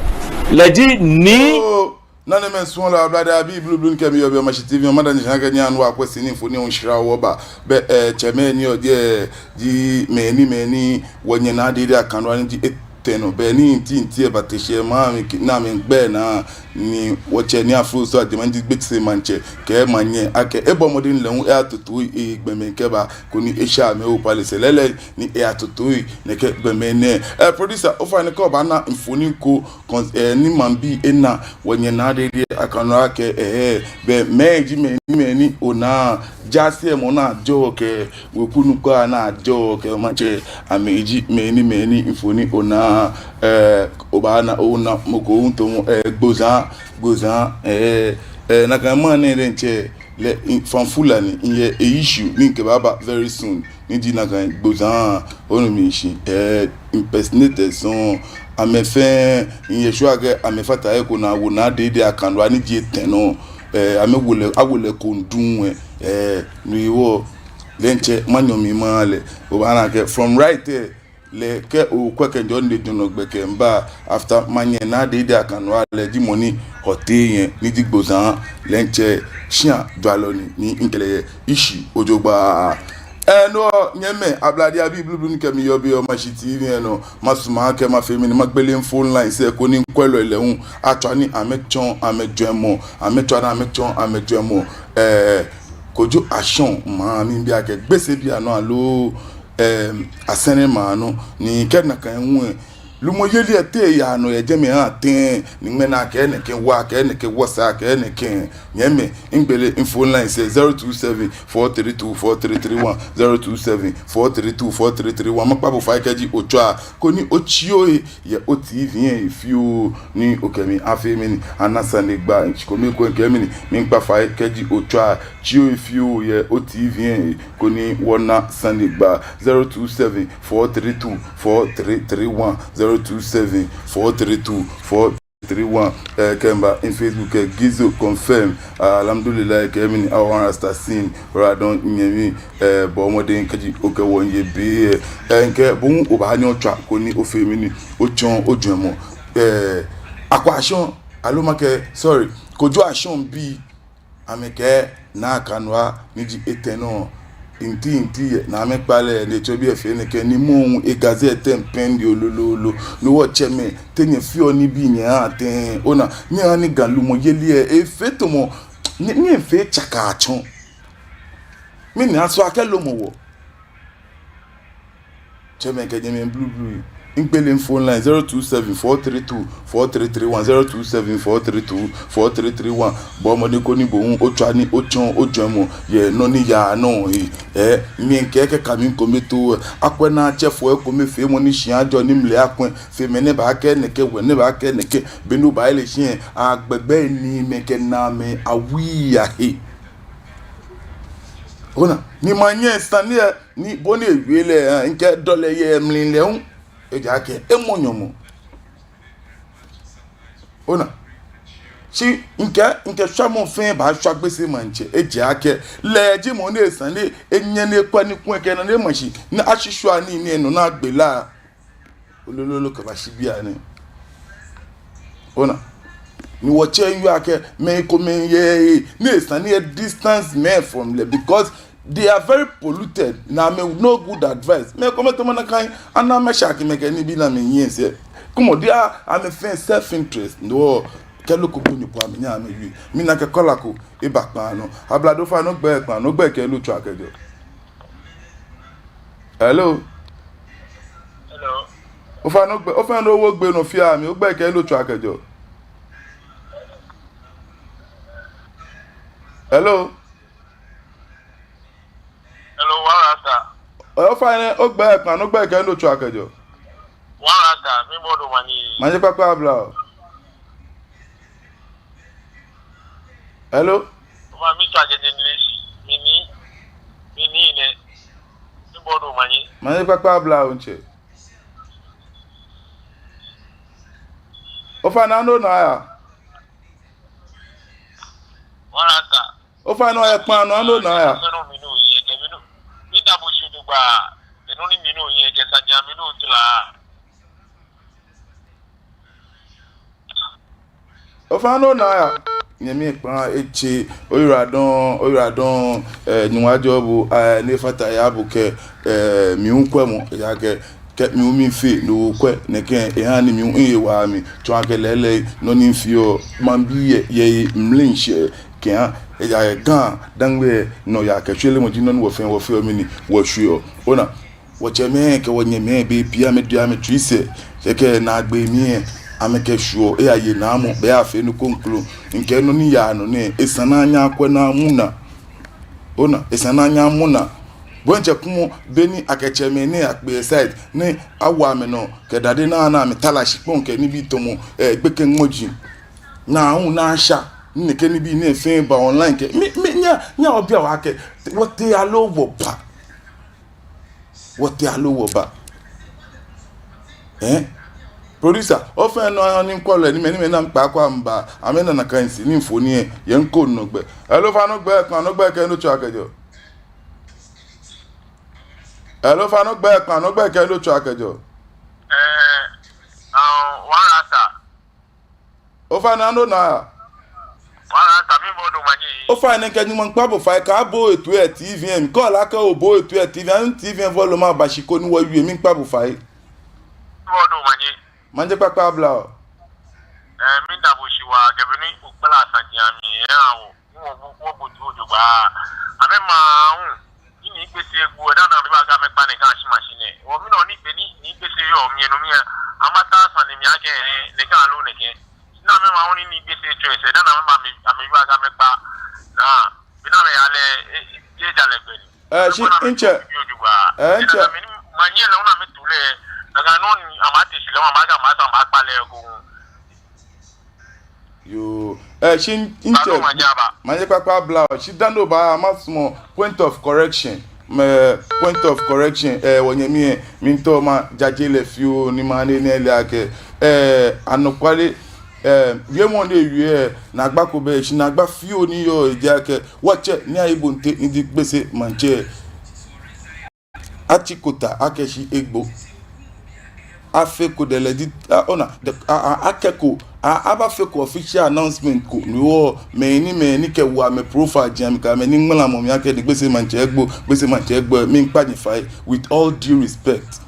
lɛ ji Nii. Oh, nanemɛi, suɔlɔi, Ablade abii blublu ni kɛ mi yɔɔ biɛ Omashi T V, mada nyɛ shi akɛ nyɛha ni wɔkwɛ sini mfoniri lɛ hu shra wɔba. Bɛ, eh, tsɛmɛi ni yɔɔ jɛi ji mɛi ni, mɛi ni wɔnyɛ Naa Dedei Akanwaa ni ji etɛ nɔ, bɛ ni nti nti lɛ bate shi lɛ, mami ki-, na mi gbɛ naa ni wɔtsɛ Nii Afroso Agyemang ni ji Gbese maŋtsɛ kɛɛ manyɛ akɛ ebɔ mɔdɛŋ lɛ hu eyato toi egbɔmɛi kɛba koni esha amɛ Osu Palace lɛ, lɛɛlɛŋ ni eyato toi nɛkɛ gbɔmɛi nɛɛ. Eh, producer, ofainɛ kɛ obaana mfoniri ko, cons-, eh, ni maŋbii ena wɔnyɛ Naa Dedei Akanwaa kɛ, eh, eh, bɛ mɛi ji mɛi ni, mɛi ni onaa jaase lɛ mɔ ni ajɔɔ kɛ weku nukpa ni ajɔɔ kɛ maŋtsɛ, amɛji mɛi ni, mɛi ni mfoniri onaa, eh, obaana, ona mɔ ko hu tamɔ, eh, Gbozan, Gbozan, eh, eh, nakai maŋ nɛɛ diɛŋtsɛ lɛ, in, Fanfulani, eyɛ e-issue ni mikɛbaaba very soon, ni ji nakai Gbozan, onu mi shishi, eh, impersonators lɛ, amɛ fɛɛ, miyɛ sure akɛ amɛfata he ko ni awo Naa Dedei Akanwaa ni ji etɛ nɔ, eh, amɛwo lɛ, awo lɛ kɔŋ duŋ lɛ, eh, no hewɔ, lɛ diɛŋtsɛ manyɔ mli maha lɛ, obaana akɛ from right here, lɛ kɛ okwɛ kɛjɛ onine jurɔ gbɛ kɛmiiba, after manyɛ Naa Dedei Akanwaa lɛ ji mɔ ni hɔ teŋ lɛ, ni ji Gbozan, lɛ diɛŋtsɛ shia jwalɔ ni, ni mikɛ lɛ yɛ issue jogbaŋŋ. Ɛɛ, no, nyɛmimɛi, Ablade abii blublu ni kɛ mi yɔɔ biɛ yɛ Omashi T V lɛ nɔ, masumɔ akɛ mafee mɛni, magbele phone lines lɛ koni mikwɛlɔi lɛ hu atswa ni amɛtsɔɔ amɛjwɛŋmɔ, amɛtswa ni amɛtsɔɔ amɛjwɛŋmɔ. Ɛɛ, Kojo Ashong maŋ, miibi akɛ Gbese biɛ nɔ aloo, ɛɛ, Asɛrɛ maŋ nɔ, ni kɛ nakai hu lɛ, lumɔyeli lɛ te yaa nɔ yɛ jɛmɛ ha tɛŋŋ, ni ŋmɛnɛ akɛɛ nɛkɛ wa, akɛɛ nɛkɛ wɔsɛɛ, akɛɛ nɛkɛ. Nyɛmimɛi, migbele mi phone lines lɛ, zero two seven four three two four three three one, zero two seven four three two four three three one. Makpa bo fai kɛji otswa koni otsi ohe yɛ o T V lɛ he fioo ni okɛ mi afee mɛni, ana sanegbaa. Shi kome ko mikɛɛ mɛni, miikpa fai kɛji otswa, tsi ohe fioo yɛ o T V lɛ he koni wɔna sanegbaa. Zero two seven four three two four three three one, zero two seven four three two four three one. Ɛɛ, kɛ mba mi Facebook lɛ, Gizo Confirm. Ɛɛ, alhamdulillah, kɛ mɛni, Awan Rasta Sin, Radon Nyɛmi, ɛɛ, bɔ mɔdɛŋ kɛji okɛ wɔ miiye be lɛ. Ɛɛ, mikɛɛ bo hu obaanyɛ otswa koni ofee mɛni, otsɔɔ ojwɛŋmɔ. Ɛɛ, Akwa Ashong, aloo makɛɛ, sorry, Kojo Ashong bii, amɛkɛɛ Naa Kanua ni ji etɛ nɔ, nti nti yɛ ni amɛkpa lɛ, ni etsɔ bi efee nɛkɛ, ni mɔ hu egazɛtɛ mpɛn di olololo, ni wɔtsɛmɛi, te nyɛfeɔ nibii nyɛhaa tɛŋŋ? Ona, nyɛhaa ni Ga lumɔyeli lɛ efee tamɔ, ni, ni efee tsakaatsɔŋ. Mɛni, aso akɛ lomɔ wɔ? Tsɛmɛi kɛ nyɛmɛi blublu. Migbele mi phone line, zero two seven four three two four three three one, zero two seven four three two four three three one. Bɔ mɔdɛŋ koni bo hu otswa ni otsɔɔ ojwɛŋmɔ yɛ nɔ ni yaa nɔ he. Ɛɛ, miikɛɛ kɛ kami kome too, akwɛ naa tsɛ fɔ ekomefeemɔ ni shi ajɔ ni mli akwɛ, fe mɛi ni baakɛɛ nɛkɛ, wɛ ni baakɛɛ nɛkɛ, be ni obaaye lɛ shi lɛ, agbɛgbɛ ni mɛi kɛ naamɛi awui ahe. Ona, ni manyɛ sane lɛ, ni bɔ ni ewie lɛ, ɛɛ, mikɛdɔ lɛ yɛ mli lɛ hu, ejaakɛ emɔ nyɔmɔ. Ona. Shi mikɛɛ, mikɛɛ shwamɔ fɛɛ baashwa Gbese maŋtsɛ, ejaakɛ lɛ ji mɔ ni sane lɛ, enyɛ ni ekwɛ ni ekwɛ kɛ naa ni ema shi, ni ashishwa ni ni enɔ naa gbɛ lɛ. Olololo kɛbashi bianɛ. Ona. Ni wɔtsɛ yɔɔ akɛ mɛi komɛi yɛ, ni sane lɛ distance mɛi from lɛ, because they are very polluted. Ni amɛnɔ good advice. Mɛi komɛi tamɔ nakai, ana amɛshaki mɛi kɛ nibii ni amɛyɛ sɛɛ. Kwɛmɔ, they are, amɛfee self interest. No, kɛ loko gbonyo po amɛnyɛ amɛwie. Mina akɛ caller ko eba kpaa nɔ. Ablade, ofainɛ ogbɛi kpaa nɔ, ogbɛi kɛ he ni otswaa kɛjɛɔ. Hello. Hello. Ofainɛ ogbɛi, ofainɛ owo ogbɛi nɔ fia mi, ogbɛi kɛ he ni otswaa kɛjɛɔ. Hello. Hello, Awan Rasta. Ofainɛ ogbɛi kpaa nɔ, ogbɛi kɛ he ni otswaa kɛjɛɔ. Awan Rasta, miibi bo omanye. Manye kpakpa abla o. Hello? Ofainɛ miitswa kɛjɛ Ngleshie, mini, mini nɛ. Miibi bo omanye. Manye kpakpa abla o, ntsɛ. Ofainɛ, nɔ ni yaa. Awan Rasta. Ofainɛ, oyɛ kpaa nɔ, nɔ ni yaa. Minu, minu, yɛ kɛ minu. Mita bo shi do gba. Enu ni minu yɛ kɛ saji amli nɔ tla. Ofainɛ, nɔ ni yaa. Nyɛmi kpaa etse, oyiwaladɔŋŋ, oyiwaladɔŋŋ, ɛɛ, Nyɔŋmɔ ajɔɔ bo, ɛɛ, ni efata he aha bo kɛ, ɛɛ, mi hu kwɛmɔ, ejaakɛ, kɛ mi hu miifee, no okwɛ, nɛkɛ, ehaa ni mi hu miiye waa mli, tsɔɔ akɛ lɛɛlɛŋ, nɔ ni mifeɔ, maŋbii yɛ, yɛ mli nshɛ, kɛha, ejaakɛ Ga, Dangme, nɔyaa kɛ shwelemɔ ji nɔ ni wɔ fɛɛ, wɔfeɔ mɛni, wɔshweɔ. Ona, wɔtsɛmɛi kɛ wɔnyɛmɛi bei pii amɛdiɔ amɛtsui sɛɛ, kɛkɛ naagbee mli lɛ, amɛkɛshwieɔ, eyaye naamɔ, bɛ afee nɔ ko kroko. Mikɛɛ nɔ ni yaa nɔ nɛɛ, esa ni anyɛ akwɛ ni amɔ naa. Ona, esa ni anyɛ amɔ naa. Bo ntsɛ, kwɛmɔ, be ni akɛ tsɛmɛi nɛɛ akpe aside, ni awo amɛnɔ, kɛ dade naa ni amɛtara shikpɔŋ kɛ nibii tamɔ, ɛɛ, gbekɛ ŋmɔji. Naa hu naa sha, ni nɛkɛ nibii nɛɛ fɛɛ ba online kɛ. Mi, mi, nyɛ, nyɛ obi awa akɛ, wɔtee aloo wɔba. Wɔtee aloo wɔba. Ɛɛ? Producer, ofainɛ, nɔ ni mikwɛɔ lɛ, ni mɛi, ni mɛi ni amɛkpa kwraa amɛba, amɛna nakai sane, ni mfoniri lɛ, yɛ ŋkɔ nɔ gbɛ. Hello, ofainɛ ogbɛi kpaa nɔ, ogbɛi kɛ he ni otswaa kɛjɛɔ. Hello, ofainɛ ogbɛi kpaa nɔ, ogbɛi kɛ he ni otswaa kɛjɛɔ. Ɛɛ, Awan Rasta. Ofainɛ, nɔ ni yaa. Awan Rasta, miibi bo omanye. Ofainɛ, kɛ Nyɔŋmɔ kpa bo fai, kaabo etoi yɛ T V lɛ mli. Kɛ ole akɛ obo etoi yɛ T V lɛ mli, T V lɛ volume aba shi koni wɔwie, miikpa bo fai. Wɔdo manye. Manye kpakpa abla o. Ɛɛ, miida bo shi waa, kɛ bɔ ni okpala saji amli, ɛɛ, awo. Wɔ, wɔ, wɔbo jogbaŋŋ. Amɛmaŋ hu. Ni Nii Gbese egbo, dani amɛba akɛ amɛkpa nɛkɛ shi machine nɛɛ. Wɔ, mi nɔ ni be ni Nii Gbese yɔɔ mli nɔ mli lɛ, amɛta sane mli akɛ, ɛɛ, nɛkɛ aloo nɛkɛ. Ni amɛmaŋ hu ni Nii Gbese tsɔ esɛɛ, dani amɛba amɛ, amɛba akɛ amɛkpa. Naa, be ni amɛya lɛ, ɛɛ, ɛɛ, ejalɛ gbɛ ni. Ɛɛ, shi ntsɛ. Ɛɛ, ntsɛ. Manyɛ lɛ, ona mi tu lɛ. Nakai nɔ ni amɛte shi lɛ, amɛba akɛ amɛsa amɛkpa lɛ ko. Yoo, ɛɛ, shi ntsɛ. Manye kpakpa abla o. Shi dani oba, masumɔ point of correction. Mɛ, point of correction. Ɛɛ, wɔnyɛmi lɛ, miitao majaje lɛ fioo ni mana ni ele akɛ, ɛɛ, anɔkwale, ɛɛ, wiemɔ ni ewie lɛ, naagba ko bɛ, shi naagba fioo ni yɔɔ, eji akɛ, wɔtsɛ, Nii Ayi Bonte, ni ji Gbese maŋtsɛ, atsi kota akɛ shi egbo. Afeko dɛlɛ di, a, ona, de, a, a, akɛko, a, abafeko official announcement ko, ni wɔ, mɛi ni, mɛi ni kɛwo amɛ profile jɛmɛ, kɛ amɛ ni ŋmala mɔ mli akɛ ni Gbese maŋtsɛ egbo, Gbese maŋtsɛ egbo, miikpa nyɛ fai, with all due respect.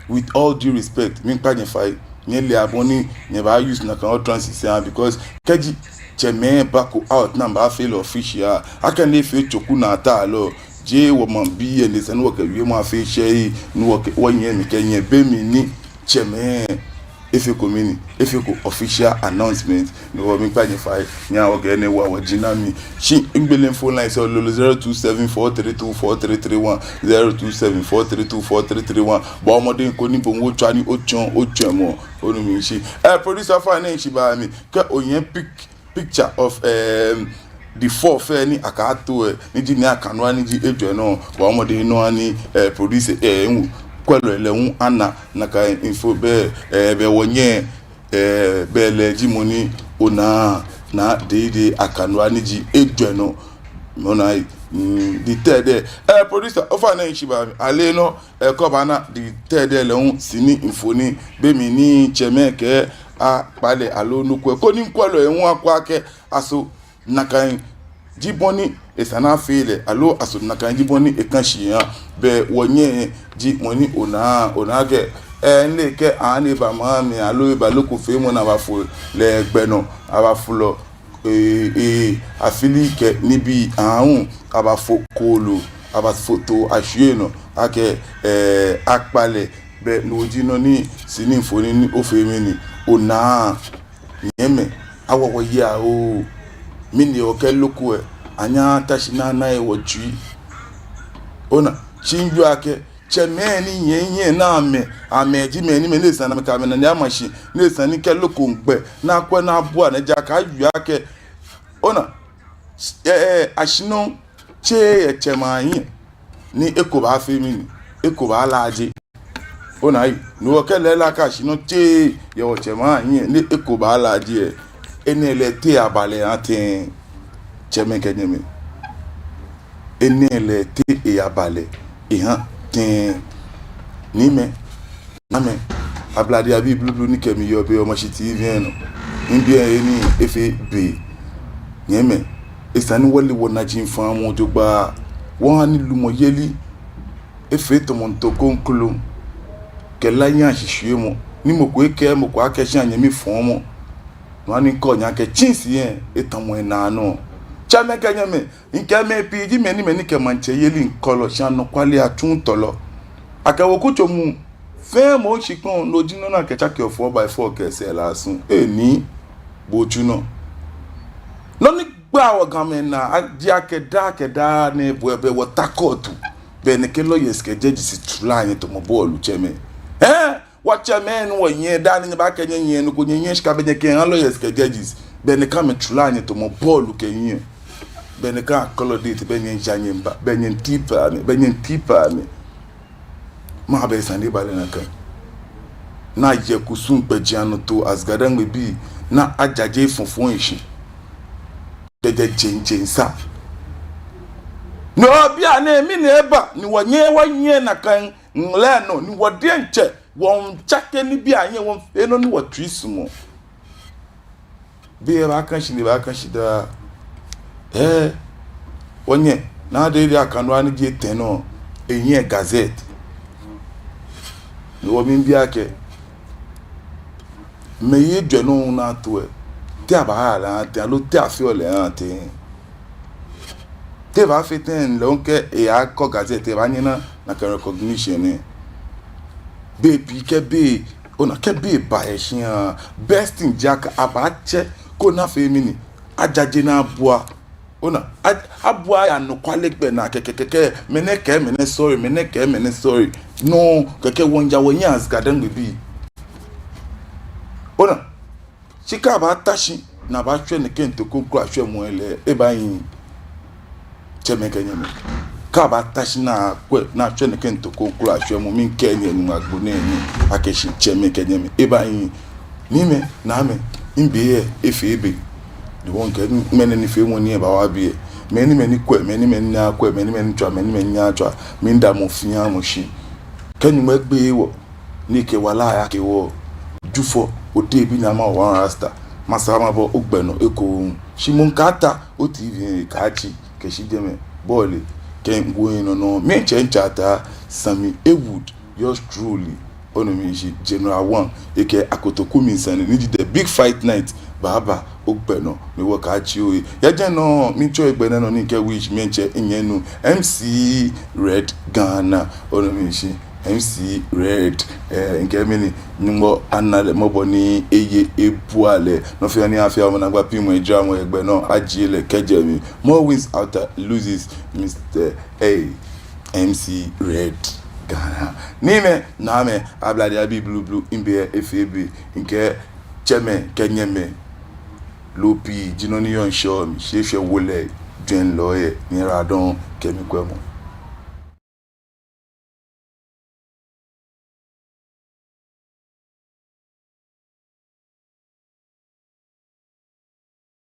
With all due respect, miikpa nyɛ fai. Nyɛlea bɔ ni nyɛbaa use nakai utterances lɛ, because kɛji tsɛmɛi bako out ni amɛbafee lɛ official, akɛni efee tsoku naa ta lɔ, jeee wɔmaŋbii lɛ ni esa ni wɔkɛ wiemɔ afee shɛɛ, ni wɔkɛ, wɔnyɛmi kɛ nyɛ be mli ni tsɛmɛi efeko mɛni, efeko official announcement. Ni wɔ, miikpa nyɛ fai, nyɛhaa wɔkɛ enɛ awa wɔjina mli. Shi migbele phone lines lɛ lolo: zero two seven four three two four three three one, zero two seven four three two four three three one. Bɔɔ mɔdɛŋ koni bo hu otswa ni otsɔɔ, otsɔɔ mɔ, onu mishishi. Ɛɛ, producer, ofainɛ, shi ba mi. Kɛ onyɛ pic, picture of, um, the four fɛɛ ni akɛto lɛ, ni ji Nii Akanua ni ji ejwɛ nɔ, bɔɔ mɔdɛŋ nɔ ni, ɛɛ, producer, ɛɛ, ŋu, kwɛlɔi lɛ hu ana nakai info bɛ, ɛɛ, bɛ wɔnyɛ, ɛɛ, bɛ lɛ ji mɔ ni ona, Naa Dede Akanua ni ji ejwɛ nɔ. Mɔ na, mm, the third lɛ. Ɛɛ, producer, ofainɛ, shi ba mi. Ale nɔ, ɛɛ, kɛ obaana the third lɛ hu, sini mfoniri, be mli ni tsɛmɛi kɛ akpa lɛ aloo nɔ ko lɛ, koni kwɛlɔi lɛ hu akwɛ akɛ, aso nakai ji bɔ ni esa ni afee lɛ, aloo aso nakai ji bɔ ni ekã shi eha. Bɛ wɔnyɛ ji mɔ ni ona, ona akɛ, ɛɛ, nle kɛ ani eba maŋ mli, aloo eba loko feemɔ ni abafo lɛ gbɛ nɔ, abafo lɔ, ɛɛ, ɛɛ, afili kɛ nibii aahu, abafo kooloo, abafo too ashwie nɔ akɛ, ɛɛ, akpa lɛ. Bɛ no ji nɔ ni sini mfoniri ni ofee mli ni ona. Nyɛmɛi, awa wɔyi aa oo. Mɛni hewɔ kɛ loko lɛ, anyɛɛɛ ata shi ni ana yɛ wɔtsui? Ona, shi miwieɔ akɛ, tsɛmɛi ni nyɛnyɛ ni amɛ, amɛji mɛi ni mɛi ni esa ni amɛkɛ amɛnane ama shi, ni esa ni kɛ loko miigbɛ, ni akwɛ ni abua ni ejaakɛ awie akɛ, ona, ɛɛ, ɛɛ, ashinɔ tseee yɛ tsɛmɛi ahiɛ ni eko baafee mɛni, eko baalaaje. Ona, no hewɔ kɛ lɛɛlɛŋ akɛ ashinɔ tseee yɛ wɔtsɛmɛi ahiɛ ni eko baalaaje lɛ, enɛ lɛ te eyaba lɛ eha tɛŋŋ, tsɛmɛi kɛ nyɛmɛi? Enɛ lɛ te eyaba lɛ eha tɛŋŋ? Niimɛi, Naamɛi, Ablade abii blublu ni kɛ mi yɔɔ biɛ yɛ Omashi T V lɛ nɔ, mibi lɛ he ni efee be. Nyɛmɛi, esa ni wɔle wɔnaji faŋŋ jogbaŋŋ. Wɔha ni lumɔyeli efee tamɔ ntɔ kroko kɛ la yɛ shishwiemɔ, ni mɔ ko ekɛɛ mɔ ko akɛ shi anyɛmi fɔmɔ. No hewɔ ni mikɛɔ nyɛ akɛ tsɛnsi lɛ etamɔ enaa nɔ. Tsɛmɛi kɛ nyɛmɛi, mikɛɛ mɛi pii ji mɛi ni, mɛi ni kɛ maŋtsɛyeli miikɔlɔ, shi anɔkwale atsuuu tɔlɔ. Akɛ wɔkutso mu, fɛɛ mɔ shikpɔŋ, no ji nɔ ni akɛtsakeɔ four by four kɛ sɛɛ lɛ asu. Ee Nii, bo otsu nɔ. Nɔ ni gbaa wɔ Gamɛi naa, aji akɛ daa kɛ daa nɛɛ, bɔ ni bɛ wɔta kɔɔtu, bɛ nɛkɛ lawyers kɛ judges tsulaa nyɛ tamɔ bɔɔlu, tsɛmɛi. Ɛɛ, wɔtsɛmɛi ni wɔnyiɛ, daa ni nyɛbaakɛɛ nyɛnyiɛ nɔ ko, nyɛnyiɛ shika, bɛ nyɛkɛha lawyers kɛ judges, bɛ nɛkɛ amɛtsulaa nyɛ tamɔ bɔɔlu kɛnyiɛ. Bɛ nɛkɛ akɔlɔ date, bɛ nyɛmiiya nyɛmiiba, bɛ nyɛmiitee pɛ amɛ, bɛ nyɛmiitee pɛ amɛ. Mɛɛba sane lɛ ba lɛ nakai? Ni ayɛ kusum gbɛjianɔtoo as Ga-Dangme bii, ni ajaje fɔfɔi shi. Jeee jeŋ jeŋ sa. No hewɔ bianɛ mɛni eba ni wɔnyɛɛɛ wɔnyiɛ nakai ŋlɛnɔ ni wɔ diɛŋtsɛ wɔmiitsake nibii ahiɛ wɔmiifee nɔ ni wɔtsui sumɔɔ? Be lɛ baakã shi, ni ebaakã shi daa. Ee, wɔnyɛ, Naa Dede Akandoa ni ji etɛ nɔ, ehiɛ gazette. Ni wɔmiibi akɛ, mɛi ejwɛ nɔ ni ato lɛ, te abaaha lɛ ahaa tɛŋŋ, aloo te afeɔ lɛ ahaa tɛŋŋ? Te ebaafee tɛŋŋ lɛ hu kɛ eyakɔ gazette lɛ ebaanyɛ ena nakai recognition nɛɛ? Bei pii kɛ bei, ona, kɛ bei ba yɛ shia, best thing ji akɛ abaatsɛ koni afee mɛni, ajaje ni abua. Ona, a-, abua yɛ anɔkwale gbɛ naa kɛkɛ, kɛkɛ, mɛnɛ kɛɛ mɛnɛ sorry, mɛnɛ kɛɛ mɛnɛ sorry. No, kɛkɛ wɔmiiya wɔhiɛ as GaDangme bii. Ona, shi kɛ abaata shi ni abaashwɛ nɛkɛ ntoko ŋkroŋkro ashwɛmɔ lɛ, ebaahi tsɛmɛi kɛ nyɛmɛi. Kɛ abaata shi ni akwɛ ni ashwɛ nɛkɛ ntoko ŋkroŋkro ashwɛmɔ, miikɛɛ nyɛ Nyɔŋmɔ agbo nɛɛ ni akɛɛ shi tsɛmɛi kɛ nyɛmɛi, ebaahi. Niimɛi, Naamɛi, mibe lɛ efee be. Ni wɔmiikɛɛ ŋmɛnɛ nifeemɔ ni ebaawa biɛ. Mɛi ni, mɛi ni kwɛ, mɛi ni, mɛi ni nyɛɛɛ akwɛ, mɛi ni, mɛi ni tswa, mɛi ni, mɛi ni nyɛɛɛ atswa, miida mɔ fɛɛ mɔ shi. Kɛ Nyɔŋmɔ egbeee wɔ, ni ekɛ wala ayake wɔ, Jufɔ, Odehe bi Nyama One Rasta, masaa mabɔ ogbɛ nɔ ekoŋŋ. Shi mɔ ni kaata o T V lɛ, kaatsi kɛshi jɛmɛ, bɔɔle kɛ ŋgo yɛ nɔ nɔ. Miitsɛ, miitsɛ Ataa Sammy Haywood, yours truly, onu mi shishi, General One, ekɛ Akotoku mli sane ni ji The Big Fight Night baaba ogbɛ nɔ, ni wɔkaatsi ohe. Yɛ jɛmɛ nɔ, miitsɔ egbɛ nɛɛ nɔ ni mikɛ wish, miitsɛ minyɛmi nuu M C Red Ghana, onu mi shishi, M C Red, eh, mikɛɛ mɛni, Nyɔŋmɔ ana lɛ mɔbɔ ni eye ebua lɛ. Nɔ fɛɛ nɔ ni afeɔ, mɔ naagba piŋmɔ ejara mɔ yɛ gbɛ nɔ, ajie lɛ kɛjɛ mli. More wins after loses, Mister A, M C Red Ghana. Niimɛi, Naamɛi, ablade abii blublu, mibe lɛ efee be, mikɛɛ tsɛmɛi kɛ nyɛmɛi, loo pii ji nɔ ni yɔɔ ŋshɔ mli, shi eshwɛ wolɛi, jwɛŋlɔi, nyɛyiwaladɔŋŋ kɛ mikwɛmɔ.